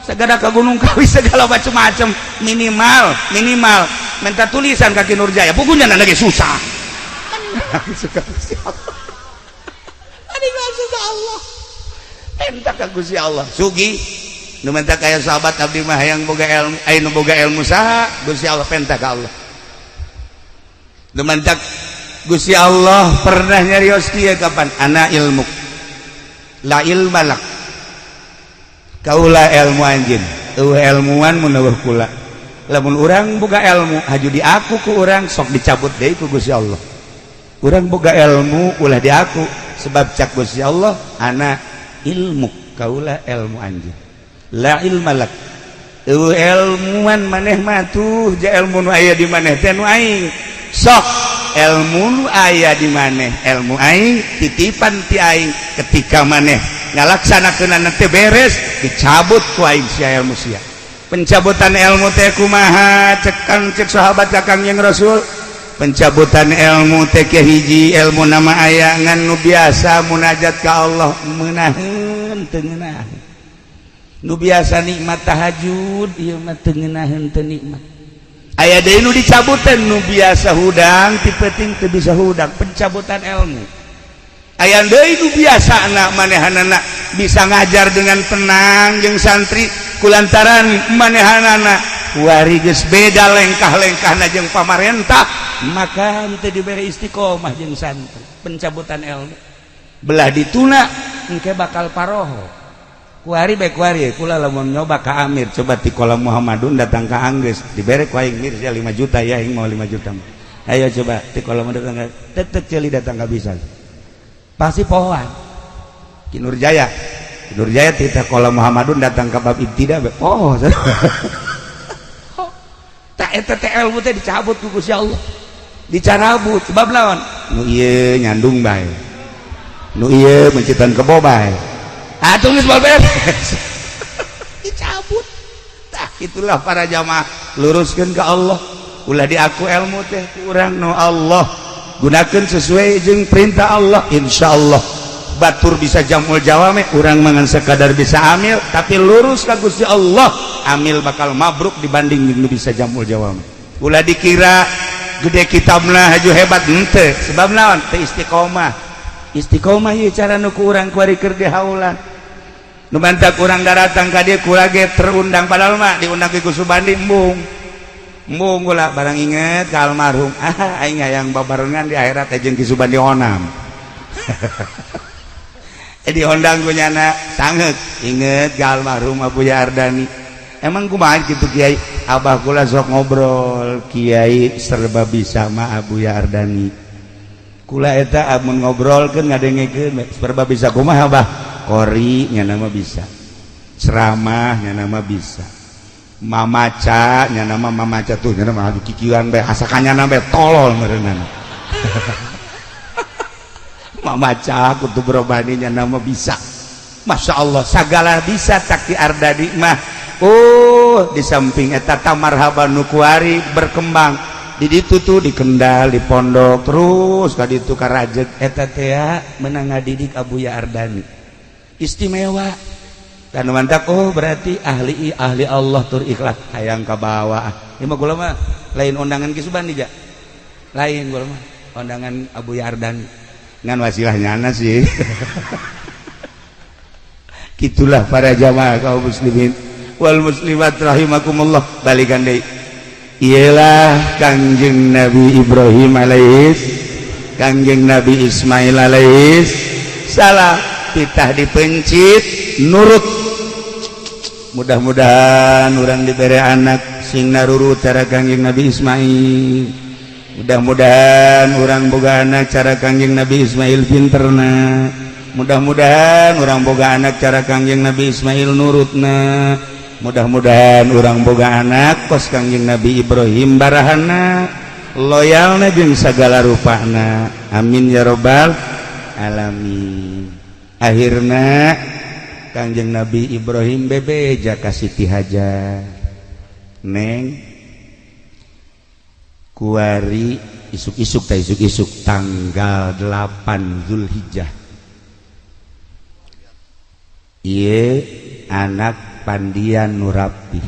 Segala ka Gunung Kawi segala macem-macem minimal minimal menta tulisan ka Ki Nurjaya. Pugunya lagi susah. Suka Gusti Allah. Allah. Minta ka Gusti Allah. Sugi nu minta kaya sahabat abdi mah hayang boga ilmu, aya nu boga ilmu saha? Gusti Allah penta ka Allah. Nu minta Gusti Allah pernah nyarios kieu kapan? Ana ilmu. La ilma lak. Kaula ilmu anjeun. Eueuh ilmuan mun eueuh kula. Lamun urang boga ilmu haju diaku ku urang sok dicabut deui ku Gusti Allah. Urang boga ilmu ulah diaku sebab cak Gusti Allah ana ilmu kaula ilmu anjeun. La ilma lak, eueuh ilmuan maneh mah tuh. Ja ilmu nu aya di maneh teh nu aing. Sok ilmu nu aya di maneh ilmu aing, titipan ti aing. Ketika maneh ngalaksanakeun teh beres, dicabut ku aing sia ilmu sia. Pencabutan ilmu teh kumaha? Cekan cek sahabat ka Kangjeng Rasul, pencabutan ilmu teh hiji, ilmu nama aya, ngan nu biasa munajat ka Allah meunaheun teu ngeunah, nu biasa nikmat tahajud ieu mah teu ngeunaheun, teu nikmat. Aya deui nu dicabutan, nu biasa hudang ti peuting teu bisa hudang, pencabutan ilmu. Aya deui nu biasa anak manehanana bisa ngajar dengan tenang jeung santri, kulantaran manehanana kuari geus beda lengkah-lengkahna jeung pamarentah, maka henteu dibere istiqomah jeung santri, pencabutan ilmu. Belah dituna engke bakal paroho kuari bae. Kuari kula lamun nyoba ka Amir, coba ti kolam Muhammadun datang ka Anggeus, dibere ku aing, "Mir, 5 juta ya, aing mau 5 juta." Ayo coba ti kolam datang ka tetep ceuli datang ka bisa pasti pohoan. Ki Nurjaya, Nurjaya ti kolam Muhammadun datang ka bab ibtida, oh tak eta teh ilmu teh dicabut ku Gusti Allah, dicarabut. Sebab lawan nu ieu nyandung bae, nu ieu mencitan kebo bae, atuh geus beres dicabut. Tah, itulah para jamaah, luruskeun ka Allah. Ulah diaku ilmu teh ku urang nu Allah, gunakan sesuai jeung perintah Allah. Insyaallah batur bisa jamul jawame, urang mangan sekadar bisa amil, tapi lurus ka Gusti Allah, amil bakal mabruk dibanding nu bisa jamul jawame. Ulah dikira gede kitabna haju hebat, henteu. Sebab naon? Teu istiqomah. Istiqomah ieu cara nu ku urang kuari keur di haulan. Nu mantak urang daratang ka dieu, kula ge terundang, padahal mah diundang ku Subandi embung embung. Kula barang inget ka almarhum, ah, aing hayang babarengan di akhirat jeung Ki Subandi Onam. Eh, diundang ku nyana sanget inget ka almarhum Abuya Ardani. Emang kumaha gitu, Kiai? Abah kula sok ngobrol, Kiai serba bisa mah Abuya Ardani. Kula eta amun ngobrolkeun, ngadengekeun, serba bisa kumaha, Abah? Qori nya nama bisa, ceramah nya nama bisa, mamaca nya nama mamaca tuh nya nama kikieuan bae, asa kanyana bae tolol meureunana. Mamaca kutub robani nya nama bisa. Masya Allah, segala bisa tak Ki Ardani mah. Oh, di samping eta marhaban nu kuari berkembang di ditu tuh, di Kendal, di pondok, terus ka ditu ka Rajeg eta teh menang ngadidik Abuya Ardani istimewa dan mantap. Oh, berarti ahli ahli Allah tur ikhlas, hayang ka bawah. Ieu mah kula mah lain undangan Ki Subandi ja, lain, kula mah undangan Abuya Ardani ngan wasilah nyana sih. Gitulah para jamaah kaum muslimin wal muslimat rahimakumullah. Balikan deui, ialah Kangjeng Nabi Ibrahim alaihis, Kangjeng Nabi Ismail alaihis salam, titah dipencit nurut. Mudah-mudahan urang diberi anak sing narurut cara Kangjeng Nabi Ismail. Mudah-mudahan urang boga anak cara Kangjeng Nabi Ismail pinterna. Mudah-mudahan urang boga anak cara Kangjeng Nabi Ismail nurutna. Mudah-mudahan urang boga anak kos Kangjeng Nabi Ibrahim barahana, loyalna jeung segala rupana. Amin ya robbal alamin. Akhirna Kangjeng Nabi Ibrahim bebeja ka Siti Hajar, "Neng, kuari isuk-isuk ta, isuk-isuk tanggal 8 Zulhijjah ieu anak pandian nu rapih,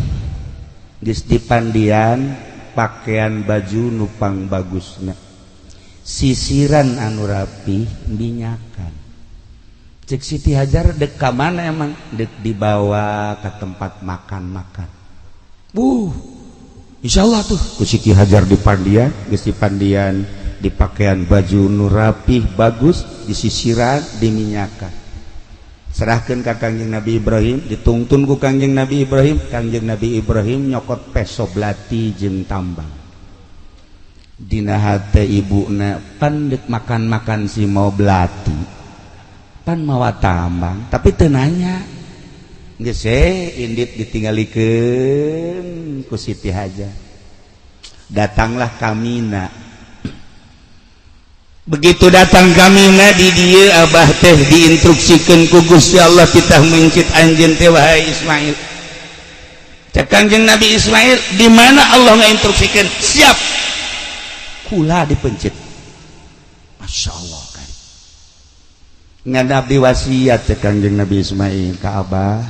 geus dipandian, pakaian baju nupang bagusna, sisiran anu rapi, minyakan." Cek Siti Hajar, "Dek ka mana emang?" "Dek dibawa ke tempat makan-makan." Insyaallah tuh ku Siti Hajar dipandian. Geus dipandian, dipakaian baju nu rapih bagus, disisiran, diminyakan, serahkan ke Kangjeng Nabi Ibrahim. Ditungtun ku Kangjeng Nabi Ibrahim. Kangjeng Nabi Ibrahim nyokot peso belati jeung tambang. Dina hate ibuna, "Pan dek makan-makan si mau belati, pan mawa tambang." Tapi teu nanya. Geus indit ditinggalikeun ku Siti Hajar. Datanglah Kamina. Begitu datang Kamina di dieu abah teh diinstruksikeun ku Gusti Allah kita mencit anjeun teh wahai Ismail. Cek Kangjeng Nabi Ismail, di mana Allah ngainstruksikeun? Siap. Kula dipencit. Masya Allah kan. Ngan abdi wasiat cek Kangjeng Nabi Ismail ka abah.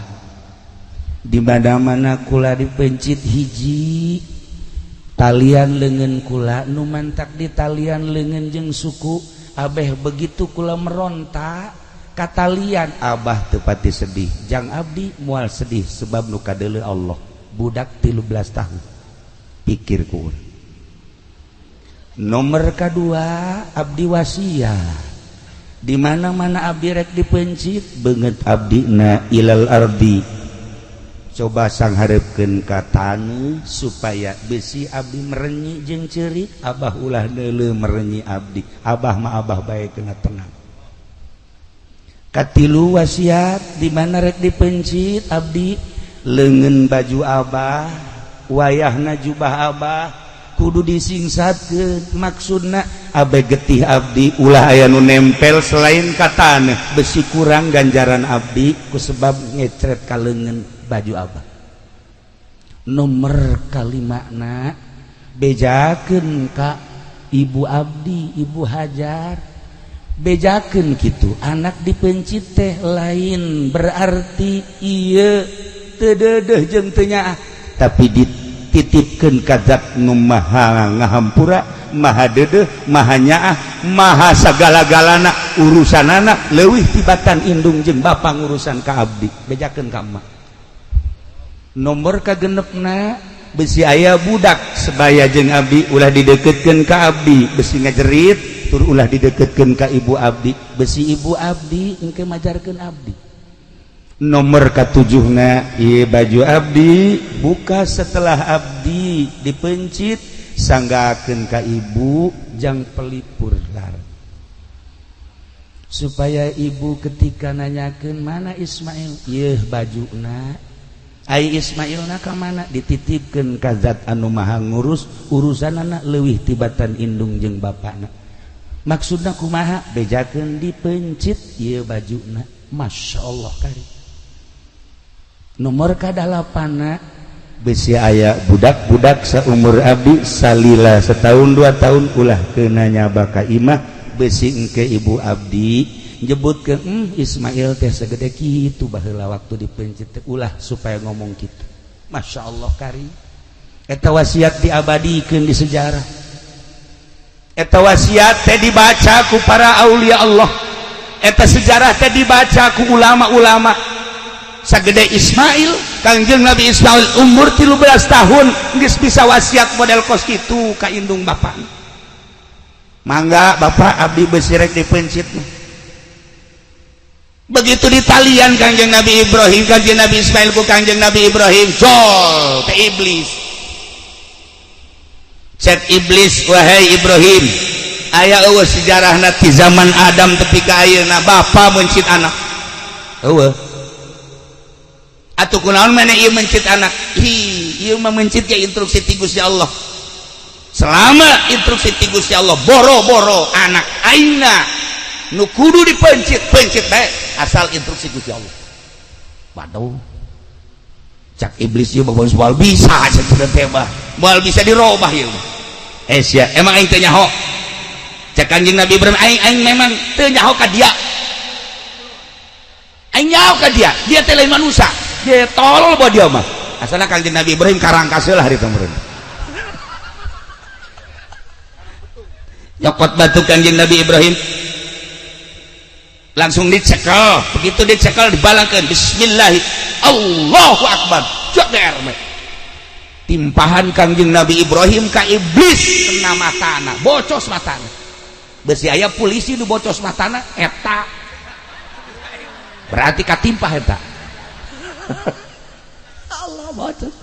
Di mana-mana kula dipencit hiji talian lengan kula nu mantak di talian lengan jeung suku abeh begitu kula meronta katalian abah tepati sedih jang abdi mual sedih sebab nu kadeuleu Allah budak 13 tahun pikir ku urang. Nomor kedua abdi wasiat di mana-mana abdi rek dipencit beungeut abdi na ilal ardi coba sangharepkeun ka taneuh supaya besi abdi merenyi jeung ceurik abah ulah neuleuh merenyi abdi abah mah abah bae kena tenang. Katilu wasiat di mana rek dipencit abdi leungeun baju abah wayahna jubah abah kudu disingsatkeun maksudna abe getih abdi ulah aya nu nempel selain ka taneuh besi kurang ganjaran abdi ku sebab ngecret ka leungeun baju abah. Nomor kalimana bejakeun ka ibu abdi ibu Hajar bejakeun kitu anak dipencit teh lain berarti ieu teu deudeuh jeung teu nyaah tapi dititipkeun ka zat nu maha ngahampura maha deudeuh maha nyaah maha sagala-galana urusanana leuwih tibatan indung jeung bapa ngurusan ka abdi bejakeun ka emak. Nomor kagenepna besi aya budak sebaya jeung abdi ulah dideketkeun ka abdi besi ngajerit tur ulah dideketkeun ka ibu abdi besi ibu abdi engke majarkeun abdi. Nomor katujuhna ieu baju abdi buka setelah abdi dipencit sanggakeun ka ibu jang pelipur lar supaya ibu ketika nanyakeun mana Ismail ieu bajuna ai Ismail na ka mana dititipkeun ka zat anu maha ngurus urusanana leuwih tibatan indung jeung bapana maksudna kumaha bejakeun dipencit ieu bajuna. Masya Allah kari. Nomor kadalapana besi aya budak-budak saumur abdi salila setahun 2 tahun ulah kena nyaba ka imah besi engke ibu abdi nyebutkeun Ismail teh segede kitu baheula waktu dipencit teh ulah supaya ngomong kitu. Masya Allah kari. Eta wasiat diabadikeun di sejarah. Eta wasiat teh dibaca ku para aulia Allah. Eta sejarah teh dibaca ku ulama-ulama. Sagede Ismail, Kangjeng Nabi Ismail umur 13 tahun geus bisa wasiat model kos kitu ka indung bapak. Mangga bapak abdi besi rek dipencit. Begitu ditalian Kangjeng Nabi Ibrahim, Kangjeng Nabi Ismail ku Kangjeng Nabi Ibrahim, jol ke iblis. Cek iblis, wahai Ibrahim, aya eueuh sejarahna ti zaman Adam tepi ka ayeuna bapa mencit anak. Eueuh. Atuh kunaon maneh ieu mencit anak? Hi, ieu mah mencit ge instruksi ti Gusti Allah. Selama instruksi ti Gusti Allah boro-boro anak aingna nu kudu dipencit, pencit bae asal instruksi Gusti Allah. Waduh. Cak iblis ieu mah moal bisa cenah teh mah. Moal bisa dirobah ieu mah. Eh sia, emang aing teu nyaho. Cak Kangjeng Nabi Ibrahim aing aing memang teu nyaho ka dia. Aing nyaho ka dia, dia teh lain manusia. Dia tolol bae dia mah. Asalna Kangjeng Nabi Ibrahim karangkas heula harita meureun. Nyokot batu Kangjeng Nabi Ibrahim langsung dicekel, begitu dicekel dibalangkeun bismillah Allahu akbar jeder timpahan Kangjeng Nabi Ibrahim ka iblis kena matana bocos matana besi aya polisi nu bocos matana eta berarti katimpah eta. Allah bocos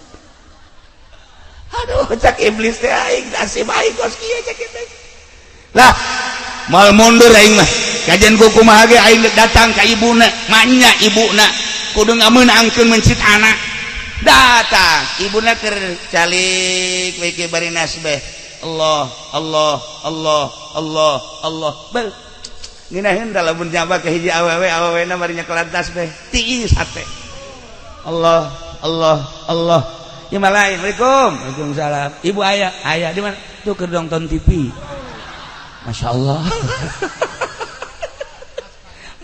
aduh cak iblis teh aing nasib aing kos kieu cak iblis lah mal mundur aing mah kajian ku kumaha ge aing datang ka ibuna manya ibuna Kudu ngameunangkeun mencit anak. Datang ibuna keur calik we ke bari nasbeh. Allah Allah Allah Allah Allah. Bel. Ngeunaheun da lamun nyaba ka hiji awewe, awewena bari nyekelan tasbeh. Tiis hate. Allah Allah Allah. Ya malain. Assalamualaikum. Waalaikumsalam. Ibu aya, aya di mana? Tuh keur nonton TV. Masya Allah.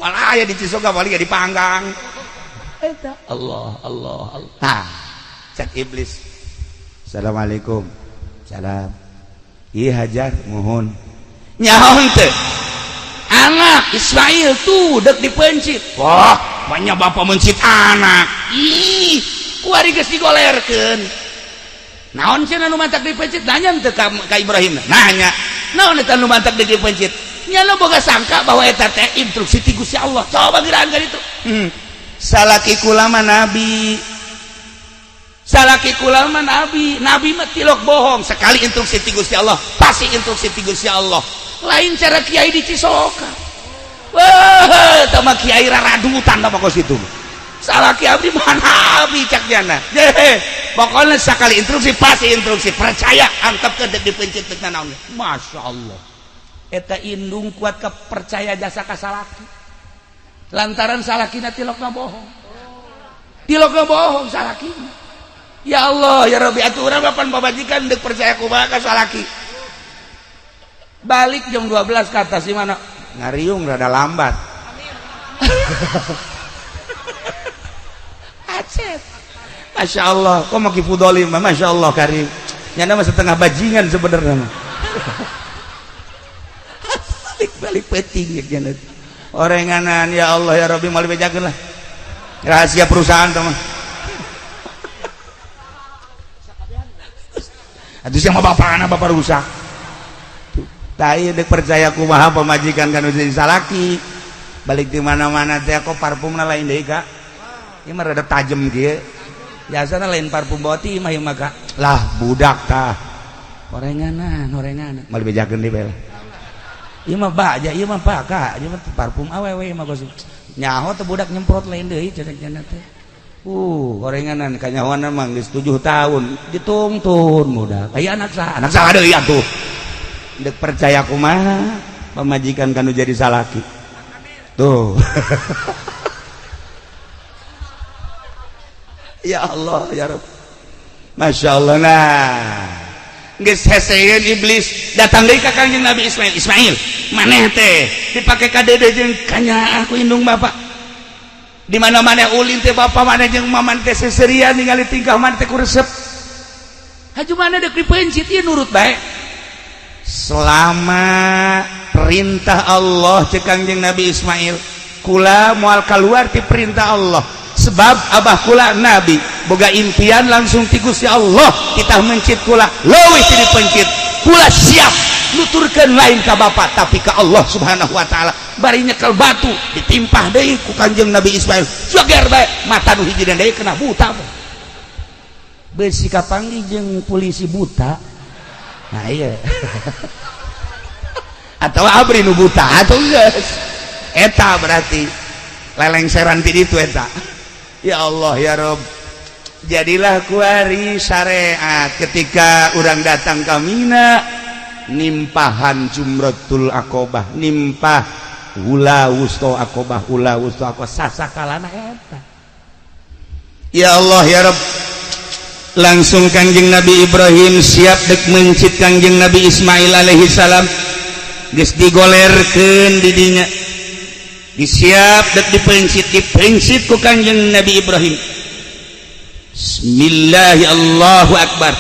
Malah aya di Cisoka paling ya dipanggang. Eta Allah Allah Allah. Nah, cek iblis. Assalamualaikum. Salam. Iya Hajar mohon. Nyaho teu? Anak Ismail tuh dek dipencit. Wah, banyak bapak mencit anak. Ih, kuari geus digolerkeun. Naon cenah nu mantak dipencit? Nanya teu ka Ibrahim. Nanya. Naon eta nu mantak dipencit? Nya nu boga sangka bahwa eta teh instruksi ti Gusti Allah. Coba giraan ka ditu. Salaki kula mah nabi. Salaki kula mah nabi. Nabi mah tilok bohong. Sekali instruksi ti Gusti Allah, pasti instruksi ti Gusti Allah. Lain cara kiai di Cisoka. Wah, eta mah kiai raradutan mah kos kitu. Salaki abdi mah nabi cak jana. Ye, pokoknya sekali instruksi pasti instruksi. Percaya antep ke dek dipencit teu naon. Masya Allah. Eta indung kuat kepercaya jasa ka salaki. Lantaran salakina tilokna bohong. Tilokna bohong salakina. Ya Allah, ya Rabbi, atuh urang kapan pamajikan deuk percaya kumaha ka salaki. Balik jam 12 ke atas di mana? Ngariung rada lambat. Acet. Masya Allah, kok mau kifudoli mah, Masya Allah karim. Nyana mah setengah bajingan sebenarnya mah. Balik-balik peting ya nyana. Orenganan ya Allah ya Rabbi mau dibejakeun lah. Rahasia perusahaan teman. Atuh sia mah bapana bapak rusak. Tai dek percaya kumaha pamajikan kan jadi salaki. Balik di mana-mana teh kok parfumna lain deui ka. Ieu mah rada tajem kieu. Biasana lain parfum boti mah ieu mah ka. Lah budak tah. Orenganan, orenganan. Mau dibejakeun deui bae lah. Ieu mah baja, ieu mah paka, ieu mah parfum awewe mah kos. Nyaho teh budak nyemprot lain deui cenah teh. Orenganan kanyahoana mah geus 7 tahun ditungtun budak. Aya anak saha? Anak saha deui atuh. Dek percaya kumaha pamajikan kanu jadi salaki. Tuh. Ya Allah ya Rabb. Masya Allah nah. Geus heseun iblis datang deui ka Kangjeng Nabi Ismail. Ismail, maneh teh dipake ka dede jeung kanyaah ku indung bapak. Di mana-mana ulin teh bapak maneh jeung maman teh seserian ningali tingkah maneh teh ku resep. Haju maneh deuk dipencit ieu nurut bae. Selama perintah Allah cek Kangjeng Nabi Ismail, kula moal kaluar ti perintah Allah. Sebab abah kula nabi boga impian langsung ti Gusti Allah kita mencit kula leuwih ti dipencit kula siap nuturkeun lain ka bapak tapi ka Allah Subhanahu wa taala. Bari nyekel batu ditimpah deui ku Kangjeng Nabi Ismail joger bae mata nu hiji deui kena buta. Beusi kapanggih jeung polisi buta. Nah iya. Atau abri nu buta atau geus eta berarti lelengseran ti ditu eta. Ya Allah ya Rob, jadilah kuari syariat ketika orang datang ke Mina nimpahan jumratul akobah, nimpah ula wusto akobah, ula wusto akobah sasakalana eta. Ya Allah ya Rob, langsung Kangjeng Nabi Ibrahim siap dek mencit Kangjeng Nabi Ismail alaihi salam, geus digolerkeun di dinya. Disiap dek dipencit, dipencit ku Kangjeng Nabi Ibrahim. Bismillah Allahu Akbar.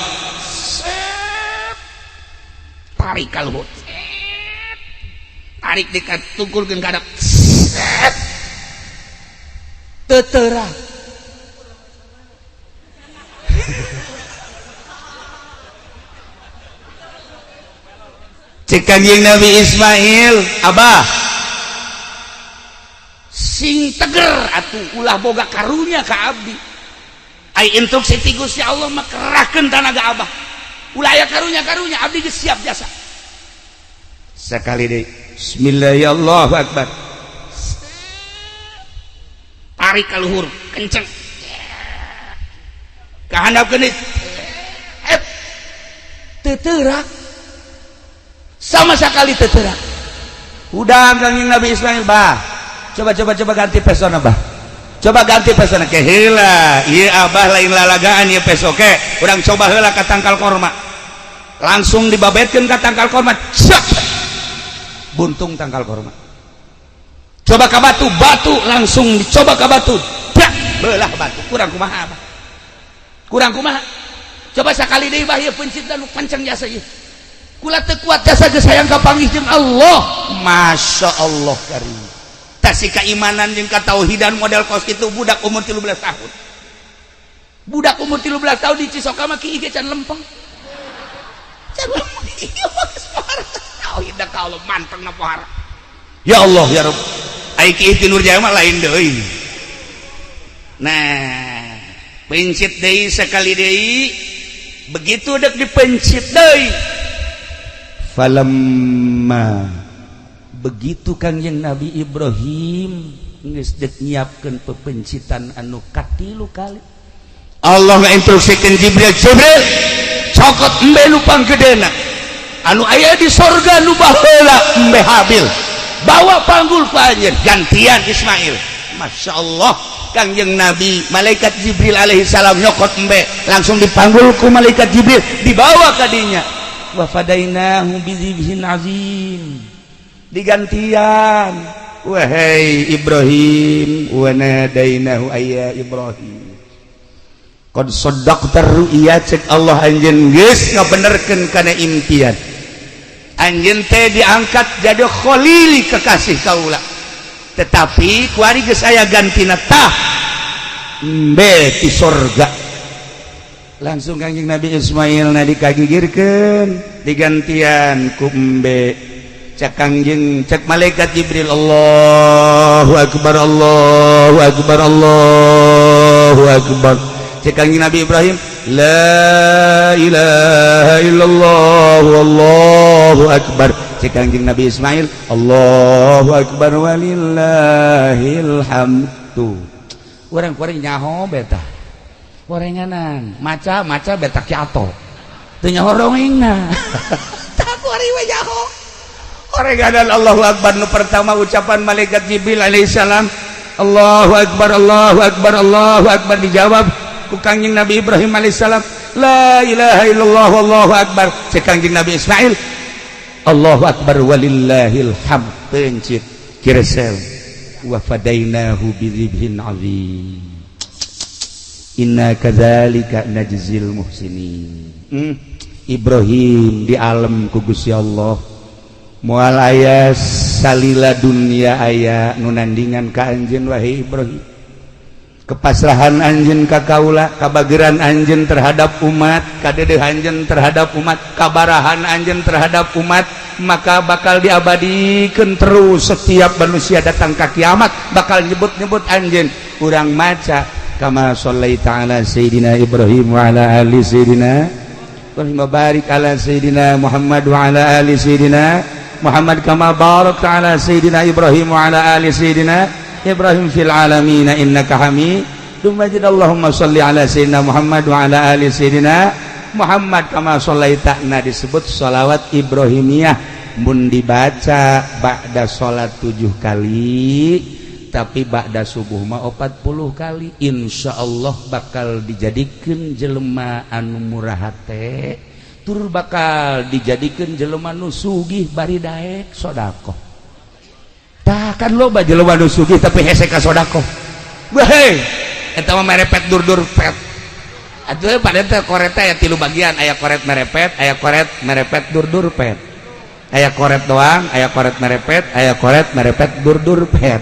Tarik kalhut. Tarik dekat tungkulkeun ka hadap. Teterah. Cek Kangjeng Nabi Ismail, abah sing teger atuh ulah boga karunya ka abdi. Ai instruksi ti Gusti Allah mah kerahkeun tanaga abah. Ulah aya karunya-karunya abdi geus siap jasa. Sekali deui. Bismillahirrahmanirrahim. Akbar. Tarik ka luhur, kenceng. Ka handap deui. Teu teurak. Sama sekali teu teurak. Udah, Kangjeng Nabi Ismail, bah. Coba, coba, coba ganti pesona, bah. Coba ganti pesona ke heula. Ieu abah lain lalagaan ieu peso ke. Urang coba heula ka tangkal korma. Langsung dibabetkeun ka tangkal korma. Cek. Buntung tangkal korma. Coba ka batu, batu langsung dicoba ka batu. Dak, belah batu. Kurang kumaha, abah? Kurang kumaha? Coba sekali deui, bah, ieu peuncitna nu kenceng jasa ieu. Kula teu kuat jasa geus hayang kapanggih jeung Allah. Masya Allah karim. Tasi keimanan jeung katauhidan model kos kitu budak umur 13 tahun. Budak umur 13 tahun di Cisoka mah kieu ge can lempeng. Can lempeng ieu mah geus pohara. Tauhid ka Allah manteng na pohara. Ya Allah ya Rabb. Ai kieu ti Nurjaya mah lain deui. Nah, pencit deui sekali deui, begitu dek dipencit deui, falamma, begitu Kangjeng Nabi Ibrahim geus dek nyiapkeun pepencitan anu katilu kali, Allah ngainstruksikeun Jibril, "Jibril, cokot embe nu panggedena anu aya di sorga, nu baheula embe Habil, bawa panggul ku anjeun, gantian Ismail." Masya Allah, Kangjeng Nabi, malaikat Jibril alaihi salam nyokot embe, langsung dipanggul ku malaikat Jibril, dibawa ka dinya. Wa fadainahu bizibhin azim, digantian. Wahai Ibrahim, wa nadainahu ayya Ibrahim qad saddaqta ru'ya. Cek Allah, anjeun geus ngabenerkeun kana impian anjeun teh diangkat jadi khalili, kekasih kaula, tetapi kuari geus aya gantina, tah embe ti sorga. Langsung Kangjeng Nabi Ismail na dikagigirkeun, digantian ku embe. Cek Kangjeng, cek malaikat Jibril, Allahu akbar, Allahu akbar, Allahu akbar. Cek Kangjeng Nabi Ibrahim, la ilaha illallah, Allahu akbar. Cek Kangjeng Nabi Ismail, Allahu akbar walillahil hamdu. Urang kuring nyaho beta gorenganan, maca maca beta kiato teu nyaho dongengna. Tah, kuari we nyaho gorenganan. Allahu akbar nu pertama ucapan malaikat Jibril alaihissalam, Allahu akbar, Allahu akbar, Allahu akbar, dijawab ku Kangjeng Nabi Ibrahim alaihissalam, la ilaha illallah, Allahu akbar. Cek Kangjeng Nabi Ismail, Allahu akbar walillahil hamd. Pencit kiresel, wa fadainahu bidzibhin azim, inna kadzalika najzil muhsinin. Ibrahim di alam ku Gusti Allah, moal aya salila dunia aya nu nandingan ka anjeun, wahai Ibrahim. Kepasrahan anjeun ka kaula, kabageran anjeun terhadap umat, kadedeh anjeun terhadap umat, kabarahan anjeun terhadap umat, maka bakal diabadikan terus. Setiap manusia datang ke kiamat bakal nyebut-nyebut anjeun. Urang maca kama shallaita ala Sayyidina Ibrahim wa ala ali Sayyidina Ibrahim, barik ala Sayyidina Muhammad wa ala ali Sayyidina Muhammad kama barakta ala Sayyidina Ibrahim wa ala ali Sayyidina Ibrahim fil alamin innaka Hamidum Majid. Allahumma shalli ala Sayyidina Muhammad wa ala ali Sayyidina Muhammad kama shallaita. Nah, disebut sholawat Ibrahimiyah mun dibaca ba'da salat 7 kali, tapi ba'da subuh mah 40 kali. Insya Allah bakal dijadikan jelema anu murah hate, tur bakal dijadikan jelema nu sugih bari daek sodakoh. Tah, kan loba jelema nu sugih tapi hese ka sodakoh. Weh, eta mah merepet dur dur pet. Atuh pada teh koret aya tilu bagian, aya koret merepet, aya koret merepet dur dur pet, aya koret doang, aya koret merepet, aya koret merepet dur dur pet.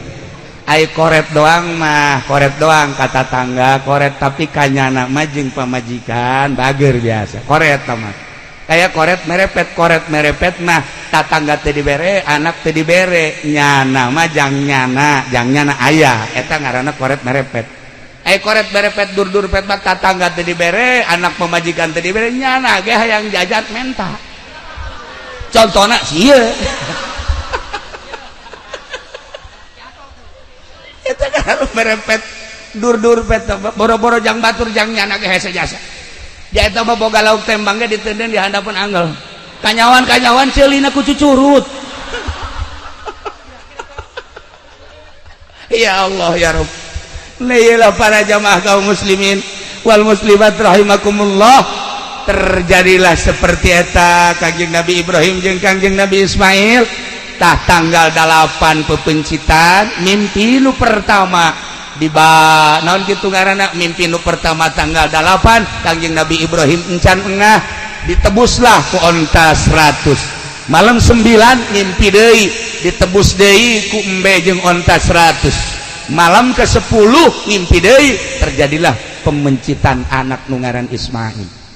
Ay koret doang mah koret doang, kata tangga koret, tapi kanyana mah jeung pamajikan bager biasa koret mah. Kayak koret merepet, koret merepet mah tatangga teu dibere, anak teu dibere, nyana mah jang nyana, jang nyana aya, eta ngaranna koret merepet. Ay koret merepet dur dur pet mah tatangga teu dibere, anak pamajikan teu dibere, nyana ge hayang jajan menta. Contohna sieun itu kan merepet. Dur-dur pet boro-boro jang batur, jang nyana ge hese jasa. Dia eta mah boga lauk tembang ge ditenden di handapeun angel. Kanyawan-kanyawan ceulina ku cucurut. Ya Allah ya Rabb. Nah, para jamaah kaum muslimin wal muslimat rahimakumullah, terjadilah seperti eta Kangjeng Nabi Ibrahim jeung Kangjeng Nabi Ismail. Tah, tanggal 8 pepencitan mimpi nu pertama di ba naon kitu ngaranna, mimpi nu pertama tanggal 8 Kangjeng Nabi Ibrahim encan engah ditebuslah ku onta 100. Malam 9 mimpi deui, ditebus deui ku embe jeung onta 100. Malam ke-10 mimpi deui, terjadilah pemencitan anak nu ngaran Ismail.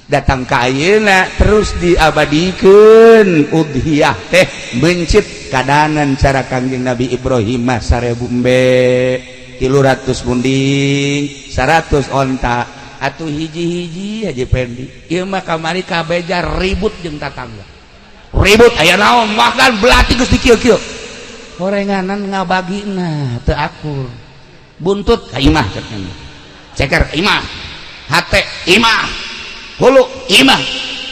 Datang ka ayeuna terus diabadikeun udhiyah teh mencit kadanan cara Kangjeng Nabi Ibrahim mah 1000 embe, 300 munding, 100 onta. Atuh hiji-hiji Haji Pendi ieu mah kamari kabeja ribut jeung tatangga, ribut aya naon, bahkan belati geus dikieu-kieu horenganan ngabagina teu akur. Buntut ka imah cek, ceker ka imah, hate imah, hulu imah.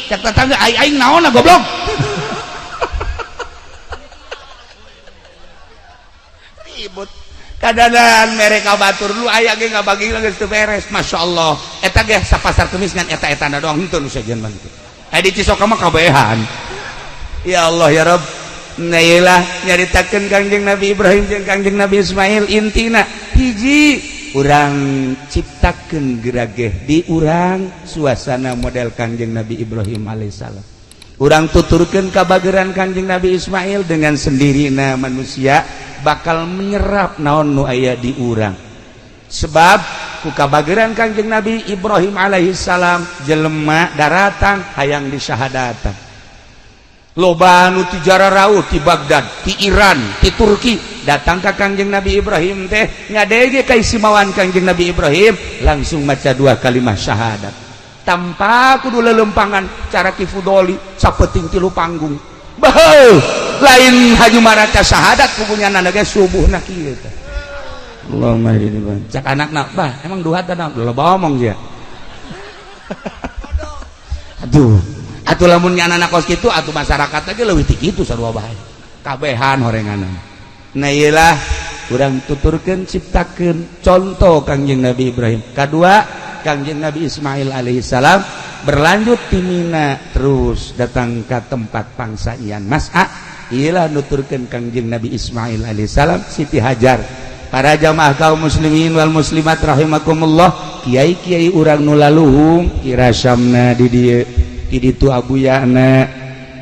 Cek tetangga, aing aing naon goblok. Ribut kadanan mereka batur lu aya ge ngabagi geus teu beres. Masyaallah, eta ge sapasar kemis ngan eta-etana doang, henteu nu sejen mah kitu. Aya di Cisoka mah kabehan. Ya Allah ya Rabb. Nah, iyalah nyaritakeun Kangjeng Nabi Ibrahim jeung Kangjeng Nabi Ismail, intina hiji, urang ciptakeun gerageh di urang suasana model Kangjeng Nabi Ibrahim alaihissalam. Urang tuturkeun kabageran Kangjeng Nabi Ismail, dengan sendirina manusia bakal menyerap naon nu aya di urang. Sebab ku kabageran Kangjeng Nabi Ibrahim alaihissalam, jelema daratang hayang disyahadatan. Loba nu ti jararauh ti Baghdad, ti Iran, ti Turki datang ka Kangjeng Nabi Ibrahim teh ngadege kaistimewaan Kangjeng Nabi Ibrahim, langsung maca dua kalimat syahadat tanpa kudu lelempangan cara Ki Fudoli sapeting tilu panggung. Baheu lain haju maraca syahadat kubunya nana ge subuhna kieu teh. Allahumma ini bang. Cak anakna, "Bah, emang duha teh loba omong sia." Aduh, atuh lamun anak kos kitu atuh masyarakat lagi leuwih ti kitu sarua bae. Kabehan horenganan. Nah, iyalah urang tuturkeun ciptakeun contoh Kangjeng Nabi Ibrahim. Kadua Kangjeng Nabi Ismail alaihissalam berlanjut ti Mina terus datang ke tempat pangsaian Mas'a. Iyalah nuturkeun Kangjeng Nabi Ismail alaihissalam Siti Hajar. Para jamaah kaum muslimin wal muslimat rahimakumullah, kiai-kiai urang nu laluhung kirasamna di dieu, di ditu Abuya na,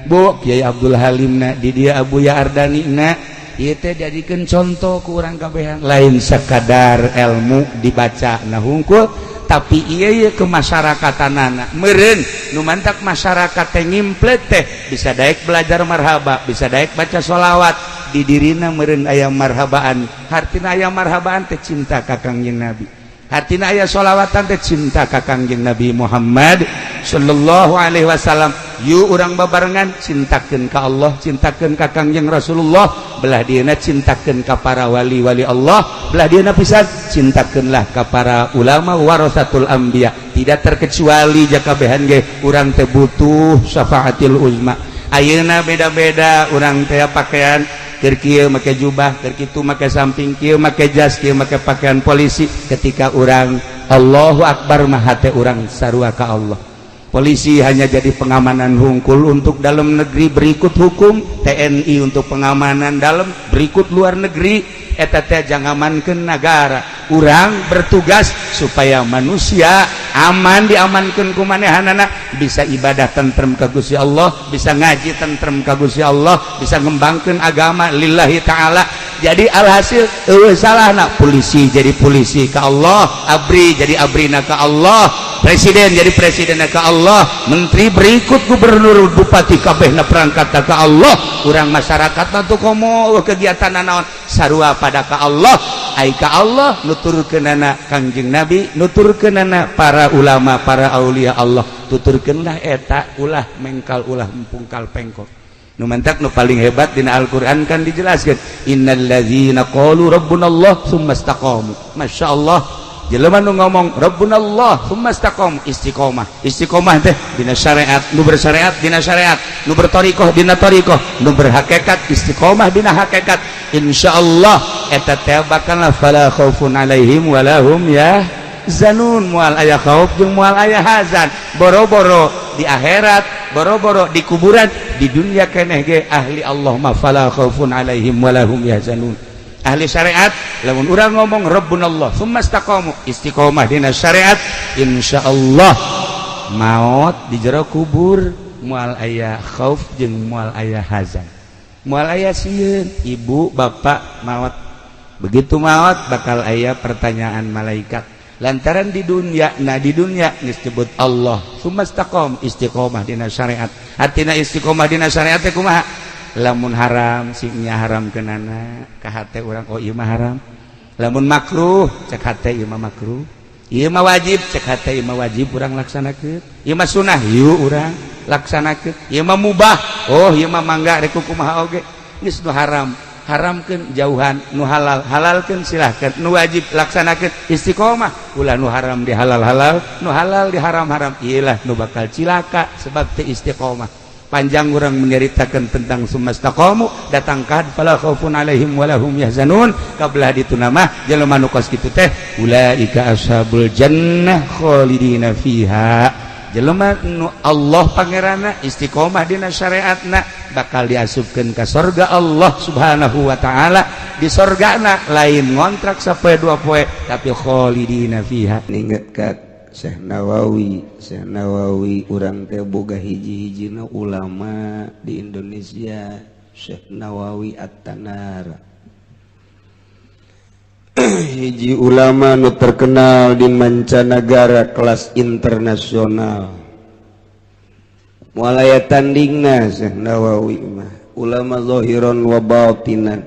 Bu Kiai Abdul Halim na, di dia Abuya Ardani na. Ieu teh jadikeun contoh ku urang kabehan, lain sekadar ilmu dibaca na hungkul, tapi ieu ye kemasyarakatanana meureun nu mantak masyarakat teh ngimplet teh bisa daek belajar marhaba, bisa daek baca sholawat di dirina meureun aya marhabaan. Hartina aya marhabaan teh cinta ka Kangjeng Nabi, hartina aya sholawatan teh cinta ka Kangjeng Nabi Muhammad sallallahu alaihi wasallam. Yuk urang babarengan cintakeun ka Allah, cintakeun ka Kangjeng Rasulullah, belah dieuna cintakeun ka para wali-wali Allah, belah dieuna pisan cintakeunlah ka para ulama warasatul anbiya. Tidak terkecuali jakabehan ge urang teh butuh syafaatil uzma. Ayeuna beda-beda urang teh pakaian, keur kieu make jubah, keur kitu make samping, kieu make jas, kieu make pakaian polisi. Ketika urang Allahu Akbar mah hate urang sarua ka Allah. Polisi hanya jadi pengamanan hungkul untuk dalam negeri, berikut hukum. TNI untuk pengamanan dalam, berikut luar negeri. Eta teh jangamankeun nagara. Urang bertugas supaya manusia aman, diamankeun ku manehanana, bisa ibadah tentrem ka Gusti Allah, bisa ngaji tentrem ka Gusti Allah, bisa ngembangkeun agama lillahi ta'ala. Jadi alhasil eueuh salahna polisi jadi polisi ka Allah, ABRI jadi abrina ka Allah, presiden jadi presiden ka Allah, menteri berikut gubernur, bupati, kabehna perangkat ka Allah. Urang masyarakat tuh komo kegiatan naon sarua pada ka Allah. Ai ka Allah nuturkeunana Kangjeng Nabi, nuturkeunana para ulama, para aulia Allah. Tuturkeunlah eta, ulah mengkal, ulah empungkal pengkok. Nu mantak nu paling hebat dina Al-Qur'an kan dijelaskan, innalladzina qalu rabbunallah tsumma istaqamu. Masyaallah, jelema nu ngomong rabbunallah tsumma istaqamu, istiqomah. Istiqomah teh dina syariat, nu bersyariat dina syariat, nu berthoriqoh dina thoriqoh, nu berhakikat istiqomah dina hakikat. Insyaallah eta teh bakal fala khaufun alaihim walahum yahzanun, moal aya khauf jeung moal aya hazan. Boro-boro di akhirat, boro-boro di kuburan, di dunia keneh ge ahli Allah mah fala khaufun alaihim walahum yahzanun. Ahli syariat, lamun urang ngomong rabbunallah tsumma istaqamu, istiqomah dina syariat, insyaallah maot di jero kubur moal aya khauf jeung moal aya hazan, moal aya sieun. Ibu bapak maot, begitu maot bakal aya pertanyaan malaikat, lantaran di dunia, nah, di dunia disebut Allah tsumma istaqam, istiqomah dina syariat. Artina istiqomah dina syariat teh kumaha? Lamun haram, singnya haram kenana ka hate urang, oh, ieu mah haram. Lamun makruh, cek hate, ieu mah makruh. Ieu mah wajib, cek hate, ieu mah wajib, urang laksanakeun. Ieu mah sunah, yuk urang laksanakeun. Ieu mah mubah, oh, ieu mah mangga, rek kumaha oge. Geus, nu haram haramkeun, jauhan, nu halal halalkeun, silahkan, nu wajib laksanakeun. Istiqomah, ulah nu haram di halal halal, nu halal di haram haram. Iyalah nu bakal cilaka sebab teu istiqomah. Panjang orang menceritakan tentang sumastaqamu, datangkan fala khaufun alaihim walahum yahzanun. Kabelah ditu nama jelema nu kos kitu teh ulaika ashabul jannah khalidina fiha. Jelema nu Allah pangeranna, istiqomah dina syariatna, bakal diasupkeun ka sorga Allah Subhanahu wa taala. Di sorgana lain ngontrak sapoe dua poe, tapi khalidina fiha. Inget ka Syekh Nawawi. Syekh Nawawi, urang teh boga hiji-hijina ulama di Indonesia, Syekh Nawawi At-Tanara, hiji ulama nu terkenal di mancanagara, kelas internasional, moal aya tandingna. Syekh Nawawi mah ulama zahiron wa batinan.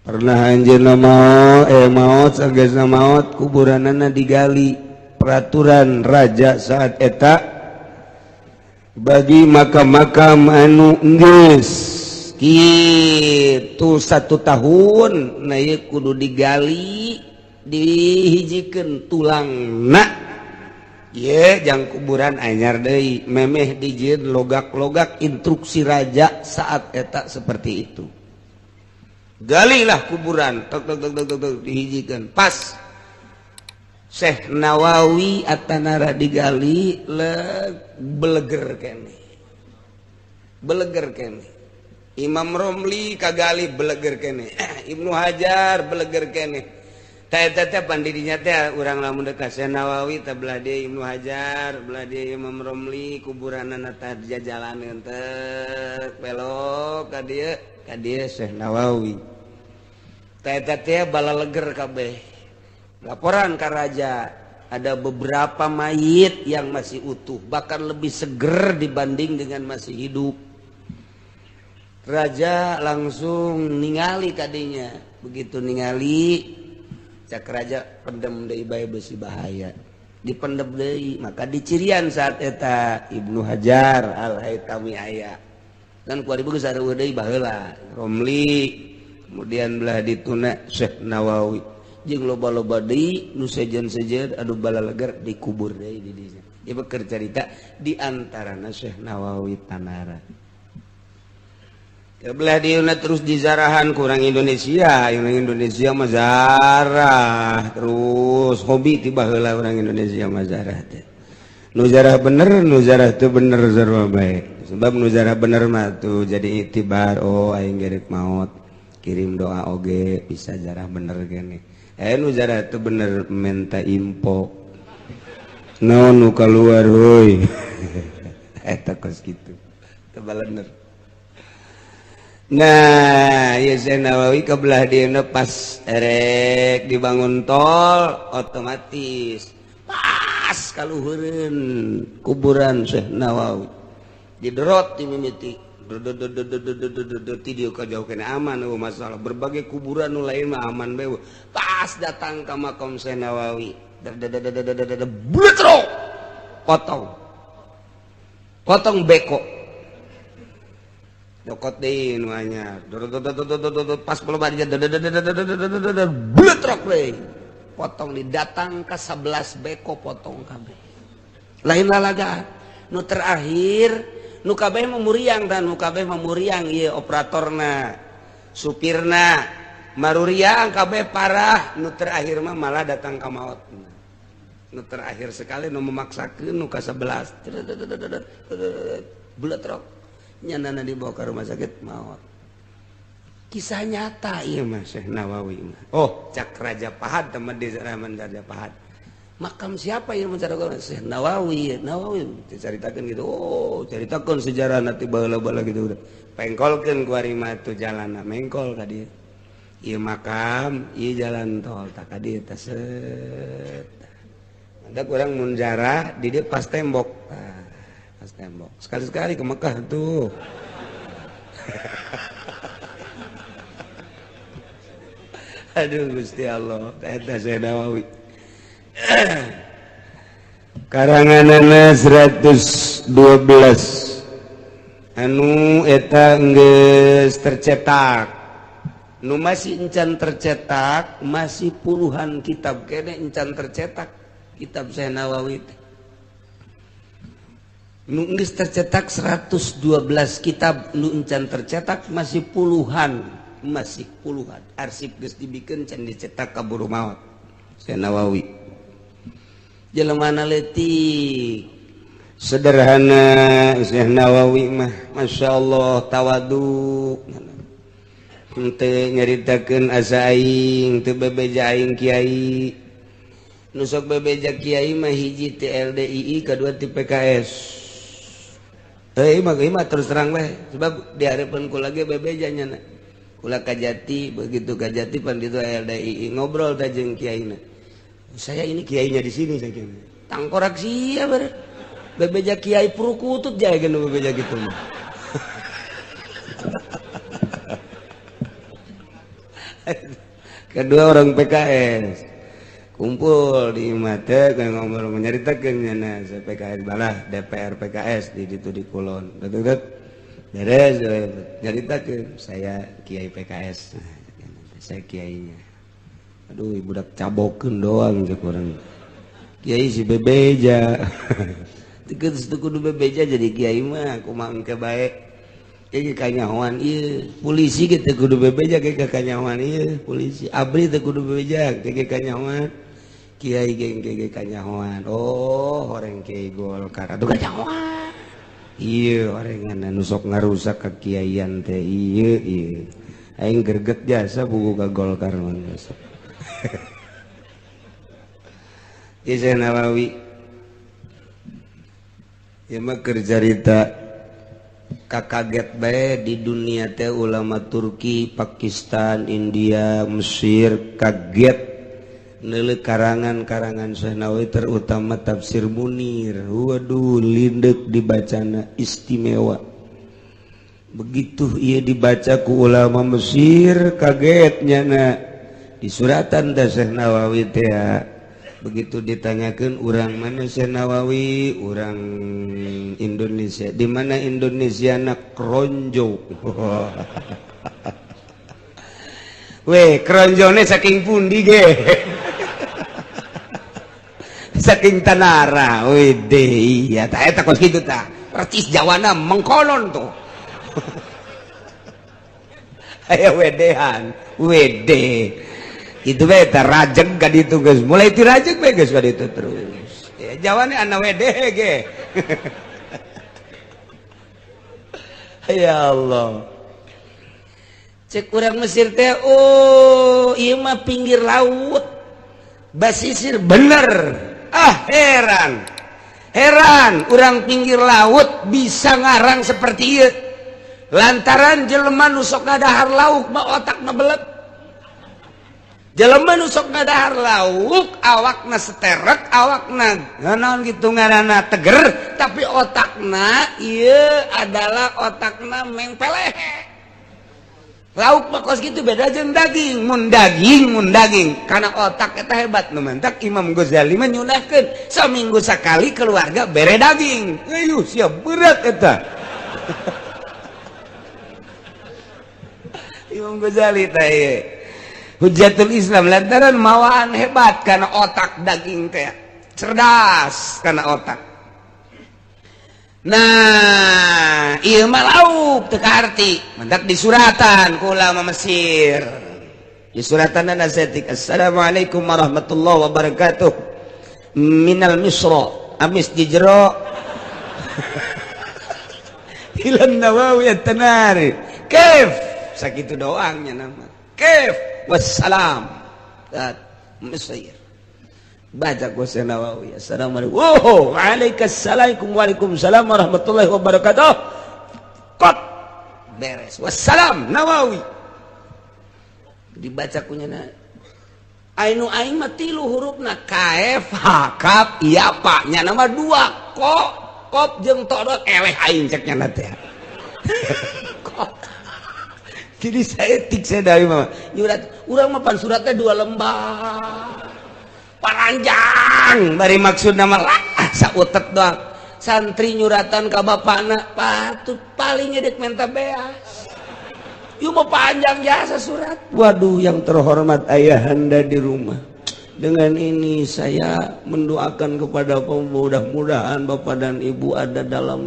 Pernah anjeunna maot, maot, sagesna maot kuburanana digali. Peraturan raja saat eta, bagi makam-makam anu geus kitu satu tahun, nah, ieu kudu digali, dihijikeun tulangna. Ye jang kuburan anyar deui, memeh dijieun logak-logak. Instruksi raja saat eta seperti itu. Galilah kuburan, tok tok tok tok tok, tok, dihijikan. Pas Syekh Nawawi Atanara digali, le beleger kene, beleger kene. Imam Romli kagali, beleger kene. Ibnu Hajar beleger kene. Teh teh pandidinya teh urang lamun dekat Syekh Nawawi teh, belah dieu Ibnu Hajar, belah dieu Imam Romli, kuburanana teh jajalaneun teh belok ka dieu, ka dieu Syekh Nawawi. Teh teh balaleger kabeh. Laporan ka raja, ada beberapa mayit yang masih utuh, bahkan lebih seger dibanding dengan masih hidup. Raja langsung ningali tadinya. Begitu ningali, cak raja, pendem deui bae, besi bahaya. Dipendem deui, maka dicirian saat eta Ibnu Hajar Al Haitami aya dan kuari geus areueuh deui baheula Romli, kemudian belah dituna Syekh Nawawi jeung loba-loba deui nu sejen-sejen. Aduh, balaleger, dikubur deui di dinya. Ieu keur carita di antarana Syekh Nawawi Tanara. Belah dieu terus dizarahan kurang Indonesia. Orang Indonesia mah zarah terus, hobi ti baheula orang Indonesia mah zarah teh. Nu zarah bener, nu zarah teu bener, sarua bae. Sebab nu zarah bener mah tuh jadi itibar, oh, aing gerek maot, kirim doa oge bisa zarah bener gini. Nu zarah teu bener minta info naon nu keluar heuy, eta kos kitu teu bener. Nah, ya Syekh Nawawi kebelah dieuna pas erek dibangun tol, otomatis pas kaluhureun kuburan Syekh Nawawi. Diderot di mimiti. Ti dieu ka jauh kene aman, eueuh masalah. Berbagai kuburan nu lain mah aman bae. Pas datang ka makam Syekh Nawawi, bletro. Potong. Potong beko. Dokot deui nu anyar. Pas belum aja bletrok deui. Potong di datang ke 11 beko potong kabeh. Lain lalagaan. Nu terakhir nu kabeh mah muriang dan nu kabeh mah muriang ieu operatorna, supirna, maruriang kabeh parah. Nu terakhir mah malah datang ka maot. Nu terakhir sekali nu memaksakeun nu ka 11 bletrok. Nyanana dibawa ke rumah sakit maot. Kisah nyata ieu mah Syekh Nawawi mah. Oh, cak Raja Pahad teman di zaman Raja Pahad. Makam siapa yang mencari Syekh Nawawi? Nawawi diceritakan gitu. Oh, ceritakan sejarah nanti baheula-baheula gitu udah. Pengkolkeun ku ari mah tuh jalanna mengkol ka dieu. Ieu makam, ieu jalan tol tak ka dieu teh set. Ada kurang mun jarah di dieu pas tembok. Pas tembok. Sekali-sekali ke Mekah tuh. Aduh Gusti Allah, eta Syekh Nawawi. Karanganana 112 anu eta geus tercetak. Nu masih encan tercetak, masih puluhan kitab kene encan tercetak kitab Syekh Nawawi teh. Nu geus tercetak 112 kitab, nu encan tercetak masih puluhan, masih puluhan. Arsip geus dibikeun can dicetak ka buru maot. Syekh Nawawi. Jelema leutik, sederhana Syekh Nawawi mah, Masya Allah tawadu. Henteu nyaritakeun asa aing, teu bebeja aing kiai. Nu sok bebeja kiai mah hiji ti LDII, kadua ti PKS. Heuh mah terus terang weh, sebab di hareupeun kula ge bebeja nya. Kula Kajati, begitu Kajati pan ditu LDII ngobrol teh jeung kiaina. Saya ini kiainya di sini saya kira. Tangkorak sia ber. Bebeja kiai perukutut jae geus bebeja gitu mah. Kedua orang PKS kumpul di mate kayak ngobrol menyeritakeun nya PKS balah DPR PKS di ditu di Kulon. Betul beres nyaritakeun saya kiai PKS. Saya kiainya. Aduh budak cabokeun doang cek urang. Kiai si bebeja. Teu kudu bebeja jadi kiai mah kumaha engke bae. Kayak kanyahoan ieu, polisi ge teu kudu bebeja kayak kanyahoan ieu, polisi abri teu kudu bebeja kayak kanyahoan. Kiai geng ge kanyahoan. Oh, horeng kiai Golkar atuh kanyahoan. Ieu orengan anu sok ngarusak ka kiaian teh ieu ieu. Aing greget jasa buku ka Golkar mah besok. Ieu Syekh Nawawi. Ieu mah keur carita kaget bae di dunia teh ulama Turki, Pakistan, India, Mesir kaget neuleuh karangan-karangan Syekh Nawawi terutama tafsir Munir. Waduh lindek dibacana istimewa. Begitu ia dibaca ku ulama Mesir kaget nyana di suratan teh Syekh Nawawi teh. Begitu ditanyakan urang mana Syekh Nawawi, urang Indonesia. Di mana Indonesia nak Kronjo. Weh, kronjone saking pundi ge? Saking Tanara. Wede, iya tah eta kos kitu tah. Percis Jawana mengkolon tuh. Aya wedehan, wede. Itu bae tah rajeg ka ditu geus. Mulai ti rajeg bae geus ka ditu terus. Ya Jawane ana wede ge. Ya Allah. Cek urang Mesir teh, oh ieu mah pinggir laut. Basisir bener. Ah heran. Heran urang pinggir laut bisa ngarang seperti ieu. Lantaran jelema nu sok ngadahar lauk mah otakna belet. Jelema nu sok ngadahar lauk awakna seterek, awakna naon kitu ngaranna teger, tapi otakna ieu adalah otakna mengpeleh. Lauk mah kos kitu beda jeung daging, mun daging karena otak eta hebat nu mantak Imam Ghazali mah nyunahkeun saminggu sakali keluarga bere daging. Ayuh siap berat eta. Imam Ghazali teh ieu. Hujjatul Islam lantaran mawaan hebat karena otak daging teh. Cerdas karena otak. Nah, ieu mah lauk teu kaarti. Mantak disuratan ku ulama Mesir. Disuratan saeutik, assalamualaikum warahmatullahi wabarakatuh. Minal Misra amis di jero Ilan Nawawi at-Tanari. Kef sakitu doangnya nama. Kef wassalam. Dat Mesir. Baca ku Nawawi. Assalamualaikum. Oh, waalaikumsalam waalaikumsalam warahmatullahi wabarakatuh. Kot beres. Wassalam Nawawi. Dibaca kunya na. Ainu aing mah tilu hurufna K F H K iya pak nya nama dua kok kop jeung todot eleh aing cek nya teh. Kok jadi saya tik saya dari mama nyurat urang mah pan suratnya dua lembar panjang bari maksud nama lah sautet doang santri nyuratan ka bapakna patut paling edek minta beas. Yuk mau panjang jasa surat. Waduh, yang terhormat ayahanda di rumah. Dengan ini saya mendoakan kepada mudah-mudahan bapak dan ibu ada dalam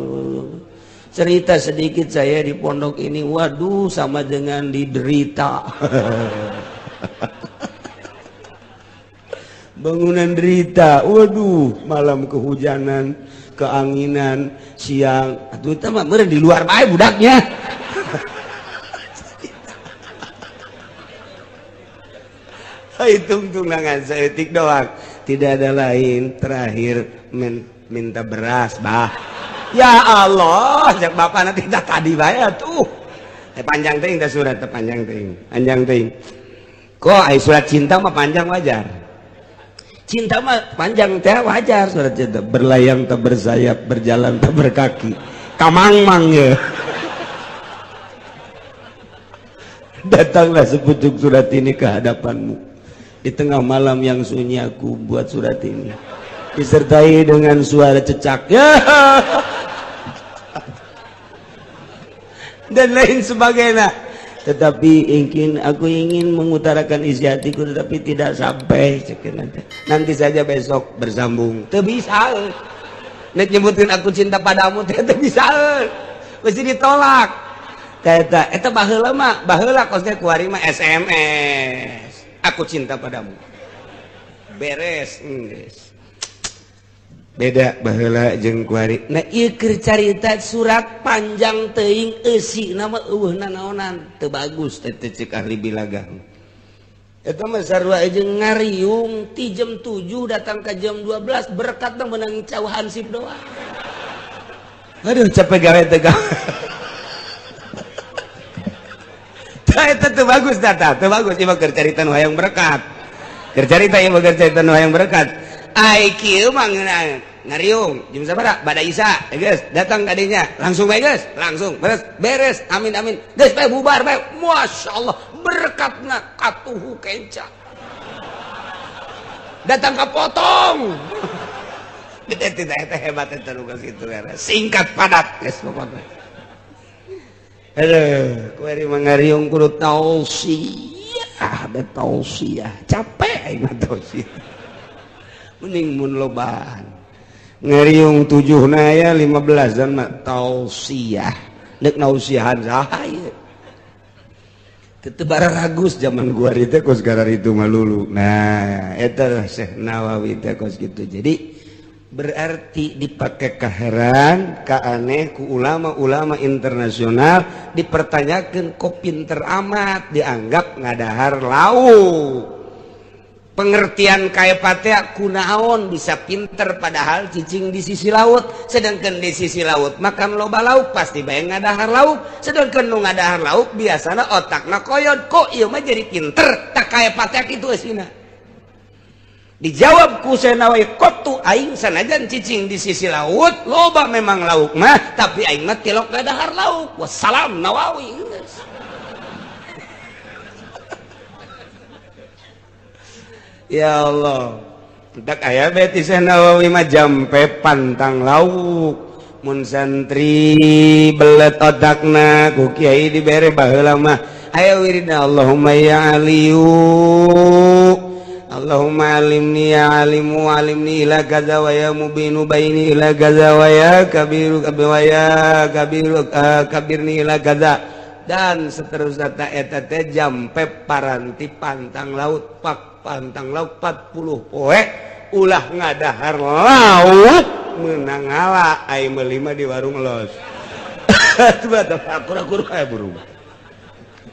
cerita sedikit saya di pondok ini. Waduh, sama dengan diderita. Bangunan derita. Waduh, malam kehujanan, keanginan, siang. Atuh itu mah meureun di luar bae budaknya. Hitung tunangan saeutik doang, tidak ada lain. Terakhir minta beras bah. Ya Allah, cek bapak nanti tak tadi bae tuh. Panjang teuing teh surat teh panjang teuing, panjang teuing. Kok ai surat cinta mah panjang wajar. Cinta mah panjang teh wajar surat cinta. Berlayang tak bersayap, berjalan tak berkaki. Kamangmang ya. Datanglah sepucuk surat ini ke hadapanmu. Di tengah malam yang sunyi aku buat surat ini. Disertai dengan suara cecak. Ya. Dan lain sebagainya. Tetapi ingin aku ingin mengutarakan isi hatiku tetapi tidak sampai. Nanti saja besok bersambung. Teu bisa. Nek nyebutin aku cinta padamu teh teu bisa. Mesti ditolak. Eta eta baheula mah, baheula kos teh kuari mah SMS. Aku cinta padamu. Beres geus. Beda baheula jeung kuari. Nah ieu keur carita surat panjang teuing eusina mah eueuh nanaonan. Teu bagus teh cek ahli bilaga. Eta mah sarua jeung ngariung ti jam 7 datang ka jam 12 berkat teh meunang cau hansip doang. Aduh capek gawe teh gawe. Eta teu bagus data, teu bagus ieu mah keur carita nu hayang berkat. Keur carita ieu mah keur carita nu hayang berkat. Ai kieu mah ngariung jam sabaraha? Bada Isya, geus datang ka dinya, langsung bae geus, langsung beres, beres, amin amin. Geus bae bubar bae. Masyaallah, berkatna katuhu kenca. Datang ka potong. Eta hebat eta nu kitu singkat padat geus pokona. Aduh, kuari mangariung kudu tausiah, be tausiah. Capek aing mah tausiah. Mending mun lobaan. Ngariung 7 na aya 15 dan mah tausiah. Deuk nausiahan saha ieu? Teu bararagus zaman gua teh kos gararitu mah lulu. Nah, eta Syekh Nawawi teh kos kitu. Jadi berarti dipakai kaheran kaaneh ku ulama-ulama internasional dipertanyakan kok pinter amat dianggap ngadahar lauk pengertian kaepatea kunaon bisa pinter padahal cicing di sisi laut sedangkan di sisi laut makan loba lauk pasti bae ngadahar lauk sedangkan nu ngadahar lauk biasana otakna koyot kok ieu mah jadi pinter tak kaepatea kitu eusina. Dijawab ku Nawawi kotu aing sanajan cicing di sisi laut loba memang lauk mah tapi aing mah tilok gadahar lauk wassalam Nawawi. Ya Allah tak aya beti Nawawi mah jampe pantang lauk mun santri belet otakna ku kiai dibere baheula mah Ayo wiridna Allahumma ya aliyu Allahumma alimni ya alimu alimni ila kaza wa ya mubinu baini ila kaza wa ya kabiru wa ya kabiru kabirni ila kaza dan seterusnya. Ta eta teh jampe paranti pantang laut pak pantang laut 40 poe ulah ngadahar laut menang ngala ai meuli mah di warung los. Akur-akur kayak berubah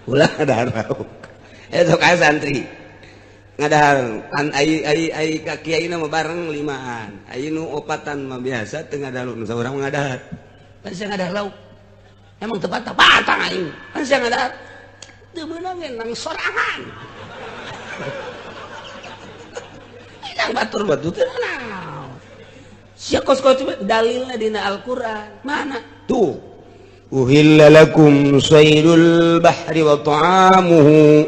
ulah ngadahar lauk eta sok aya santri ngadahar an ai ai ai ka kiai mah bareng limaan ai nu opatan mah biasa teu ngadahar nu saurang ngadahar pan sia ngadahar lauk emang teu patang aing pan sia ngadahar teu meunang nang sorangan nang batur-batur teu naon sia kos-kos dalilna dina Al-Qur'an mana tuh uhilla lakum saydul bahri wa ta'amuhu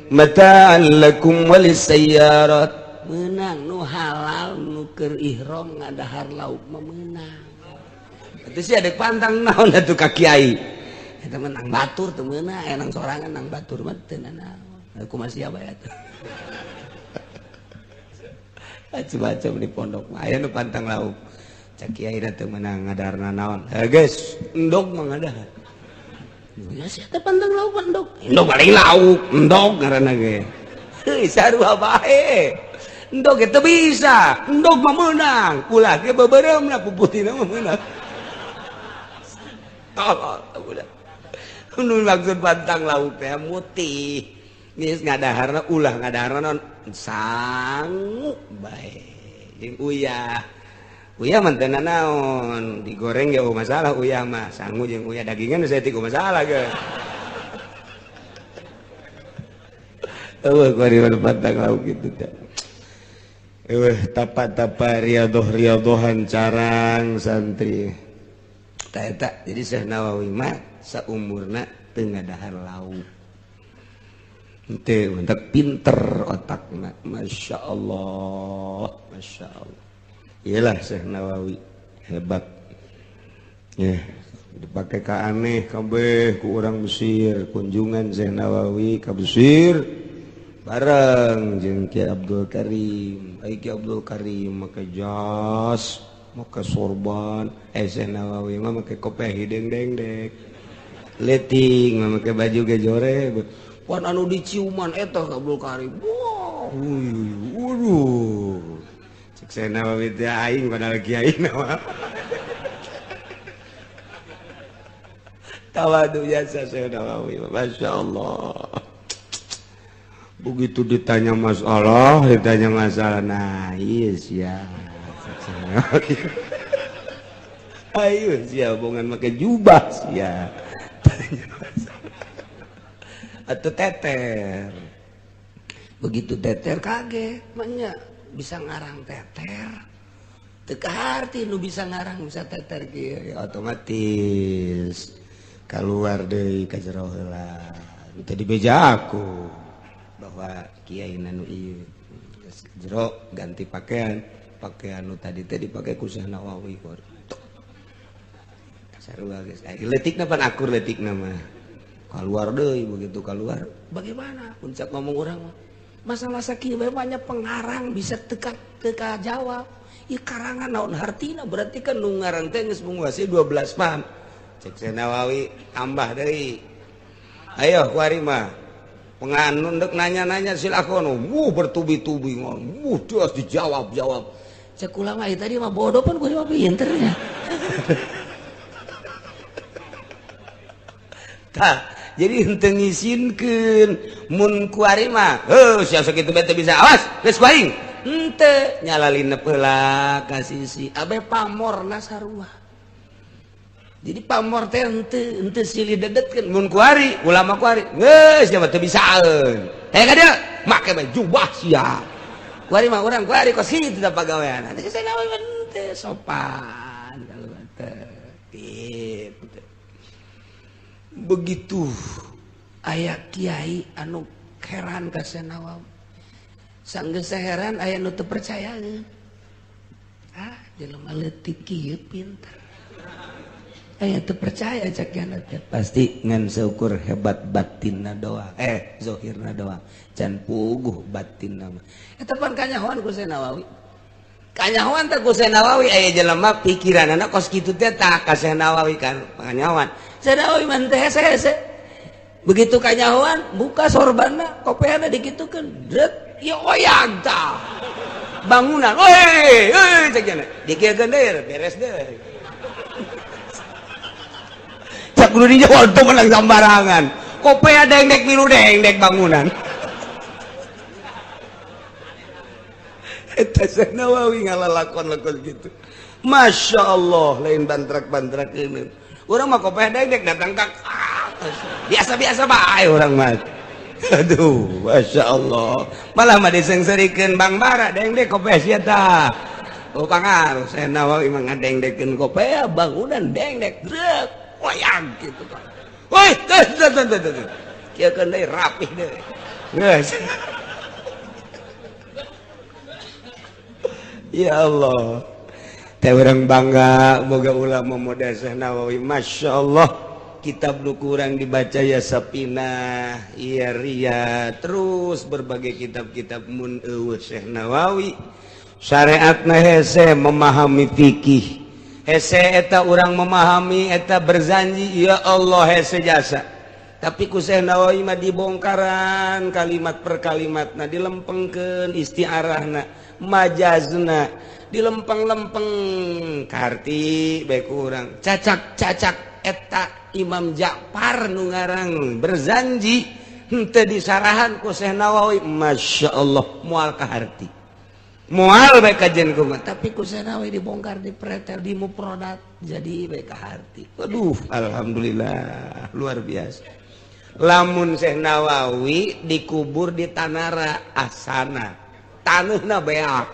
mata'an lakum walisayyarat. Menang nu halal nu keur ihram ngadahar lauk mah meunang. Atuh sia deuk pantang naon atuh ka kiai eta menang batur teu meunang aya nang sorangan nang batur mah teu nanaon kumaha sia bae atuh. Macam-macam di pondok mah aya nu pantang lauk cak kiai teu meunang ngadarna naon heuh geus endog mah ngadahar. Ya sia teh pantang lauk endog endog paling lauk endog ngaranna ge heuh sarua bae endog ge teu bisa endog mah meunang ulah ge beubeuremna puputina mah meunang. Tolol udah nu maksud pantang lauk teh mutih geus ngadaharna ulah ngadaharna naon sanggup bae jeung uyah. Uyah mah teu nanaon digoreng ge masalah uyah mah sangu jeung uyah dagingan saeutik masalah ge. Eueuh kuari pantang lauk kitu teh. Eueuh tapa-tapa riadoh-riadohan carang santri. Tah eta jadi Syekh Nawawi mah saumurna teu ngadahar lauk. Henteu mentak pinter otakna Masya Allah Masya Allah. Iyalah Syekh Nawawi hebat ya, dipakai ka aneh kabeh ku urang Mesir. Kunjungan Syekh Nawawi ka Mesir bareng jeung Ki Abdul Karim. Ai Ki Abdul Karim make jas make sorban, Syekh Nawawi mah make kopiah hideung dengdek leutik mah make baju ge jore. Pan anu diciuman eta Abdul Karim. Wah, waduh. Cek Syekh Nawawi teh aing padahal kiai mah. Tawadu jasa Syekh Nawawi, Masya Allah. Begitu ditanya masalah, nah iya sia. Ayo sia bongan make jubah sia. Tanya masalah. Atau teter. Begitu teter kaget, maknya bisa ngarang teter. Teu kaharti nu bisa ngarang bisa teter kieu ya, otomatis keluar deui ka jero heula. Teu dibeja aku bahwa kiai nu ieu geus jero ganti pakaian, pakaian nu tadi teh dipake ku Syekh Nawawi. Sarua geus. Leutikna pan akur leutikna mah. Keluar deui begitu keluar bagaimana puncak ngomong orang mah masalah sakieu bae banyak pengarang bisa teka teka jawab ieu karangan naon hartina berarti kan nu ngarang teh geus menguasai 12 paham. Cek Syekh Nawawi tambah deui ayo kuari mah penganun deuk nanya-nanya silakon wuh bertubi-tubi wuh terus dijawab-jawab. Cek ulama ieu tadi mah bodoh pun kuari mah pinter nya. Tah jadi henteu ngisinkeun mun kuari mah heuh sia sakitu bae teu bisa awas geus ku aing henteu nyalalinep heula ka sisi abe pamorna sarua. Jadi pamor teh henteu henteu silih dedetkeun mun kuari ulama kuari geus sia mah teu bisaeun heh ka dieu make bae jubah sia kuari mah urang kuari kos kitu da pagawean teh cenah henteu sopan kalau teh gitu. Begitu aya kiai anu heran ka Syekh Nawawi sanggeus heran aya nu teu percayaeun ah jelema leutik kieu pinter Aya teu percaya cak teh pasti ngan seukur hebat batinna doang, zohirna doang, can puguh batinna mah. Eta pan kanyahoan ku Syekh Nawawi. Kanyahoan teh ku Syekh Nawawi aya jelema pikiranana kos kitu teh tah ka Syekh Nawawi kan kanyahoan. Syekh Nawawi mah teh hese-hese. Begitu kanyahoan buka sorbanna, kopeana dikitukeun, dret ya oyag tah. Bangunan, woi, woi cek cenah. Dikieukeun deui beres deui. Cak kudu dijawab tuh menang sembarangan. Kopea dengdek milu dengdek bangunan. Eta Syekh Nawawi ngalalakon-lakon gitu. Masya Allah, lain bantrak-bantrak ini. Urang mah kopea dengdek datang ka biasa-biasa bae urang mah. Aduh, Masya Allah. Malah mah disengserikeun Bang Bara dengdek kopea sia tah. Oh pangaruh Syekh Nawawi mah ngadengdekeun kopea bangunan dengdek drek. Wayang gitu kan. Woi, teh teh teh teh. Kieu keun deui rapih deui. Geus. Ya Allah. Teh urang bangga boga ulama model Syekh Nawawi. Masya Allah. Kitab nu kurang dibaca ya Sapinah, ya Ria, terus berbagai kitab-kitab mun eueuh Syekh Nawawi. Syariatna hese memahami fikih. Hese eta urang memahami eta berzanji ya Allah hese jasa. Tapi ku Syekh Nawawi mah dibongkaran kalimat per kalimatna, dilempengkeun istiarahna, majazna, dilempeng-lempeng karti bae ku urang. Cacak-cacak eta Imam Ja'far nu ngarang berzanji henteu disarahan ku Syekh Nawawi, Masya Allah moal kaharti. Moal bae kajian kumaha, tapi ku Syekh Nawawi dibongkar, dipretel, dimuprodat jadi bae kaharti. Aduh, alhamdulillah luar biasa. Lamun Syekh Nawawi dikubur di Tanara Asana, taneuhna beak.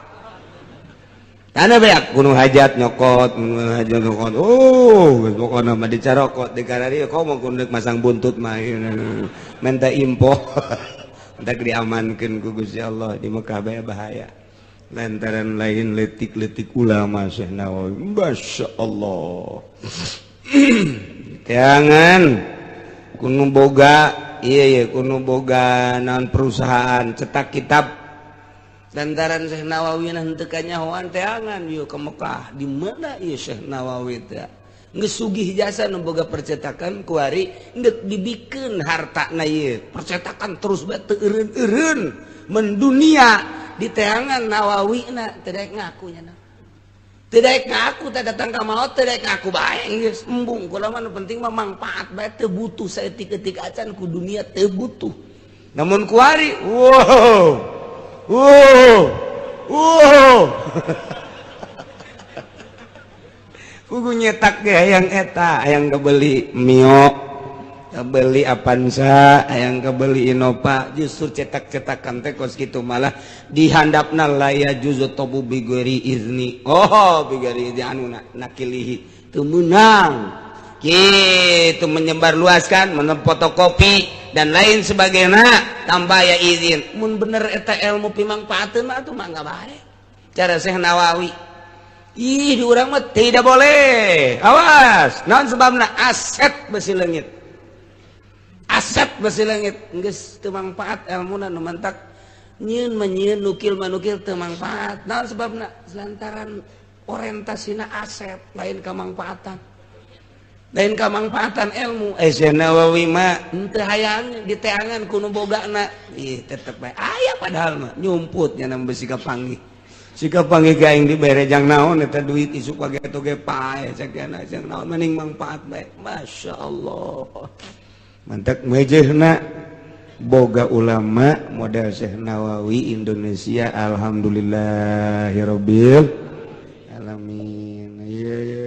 Tanah beak kuno hajat nyokot, kuno hajat nyokot. Oh, pokona mah dicarokot di kararieu komo kudu masang buntut mah minta info. Entak diamankeun ku Gusti Allah di Mekah bae bahaya. Lantaran lain letik-letik ulama Syekh Nawawi. Masya Allah. Jangan kuno boga, iya iya kuno boga naon perusahaan cetak kitab. Lantaran Syekh Nawawi henteu kanyahoan teangan yeuh ke Mekah. Di mana ieu Syekh Nawawi teh? Geus sugih jasa nu boga percetakan kuari geus dibikeun hartana ieu. Percetakan terus bae teu eureun-eureun mendunia. Di teangan Nawawi na teu ngaku nya teu ngaku teh datang ka maot teu ngaku bae geus embung kula mah nu penting mah mangpaat bae teu butuh saeutik-eutik acan ku dunia teu butuh. Namun kuari wow wow wow kudu nyetak ge hayang eta hayang kebeli Mio, kebeli Avanza, hayang kebeli Innova, justru cetak-cetakan teh kos kitu malah dihandapna la ya juzu tobu bigori izni. Oh, bigori izni anu nakilihi teu meunang. Kitu menyebar luaskan, fotokopi dan lain sebagainya tanpa ya izin. Mun bener eta ilmu pimangpaateun mah atuh mangga bae. Cara Syekh Nawawi. Ih, di urang mah tidak boleh. Awas, naon sebabna aset besi leungit. Aset besi leungit geus teu mangpaat elmuna nu mantak nyieun mah nyieun nukil mah nukil teu mangpaat. Naon sebabna? Lantaran orientasina aset lain kamangpaatan. Lain kamangpaatan ilmu. Syekh Nawawi mah henteu hayang diteangan ku nu bogana. Ih, tetep bae aya padahal mah nyumput nya besi kapanggih. Sikap panggih ka aing dibere jang naon eta duit isuk pageto ge pae sakiana jang naon mending mangpaat bae. Masya Allah. Mantak mejehna boga ulama model Syekh Nawawi Indonesia alhamdulillahirabbil alamin. Iya iya.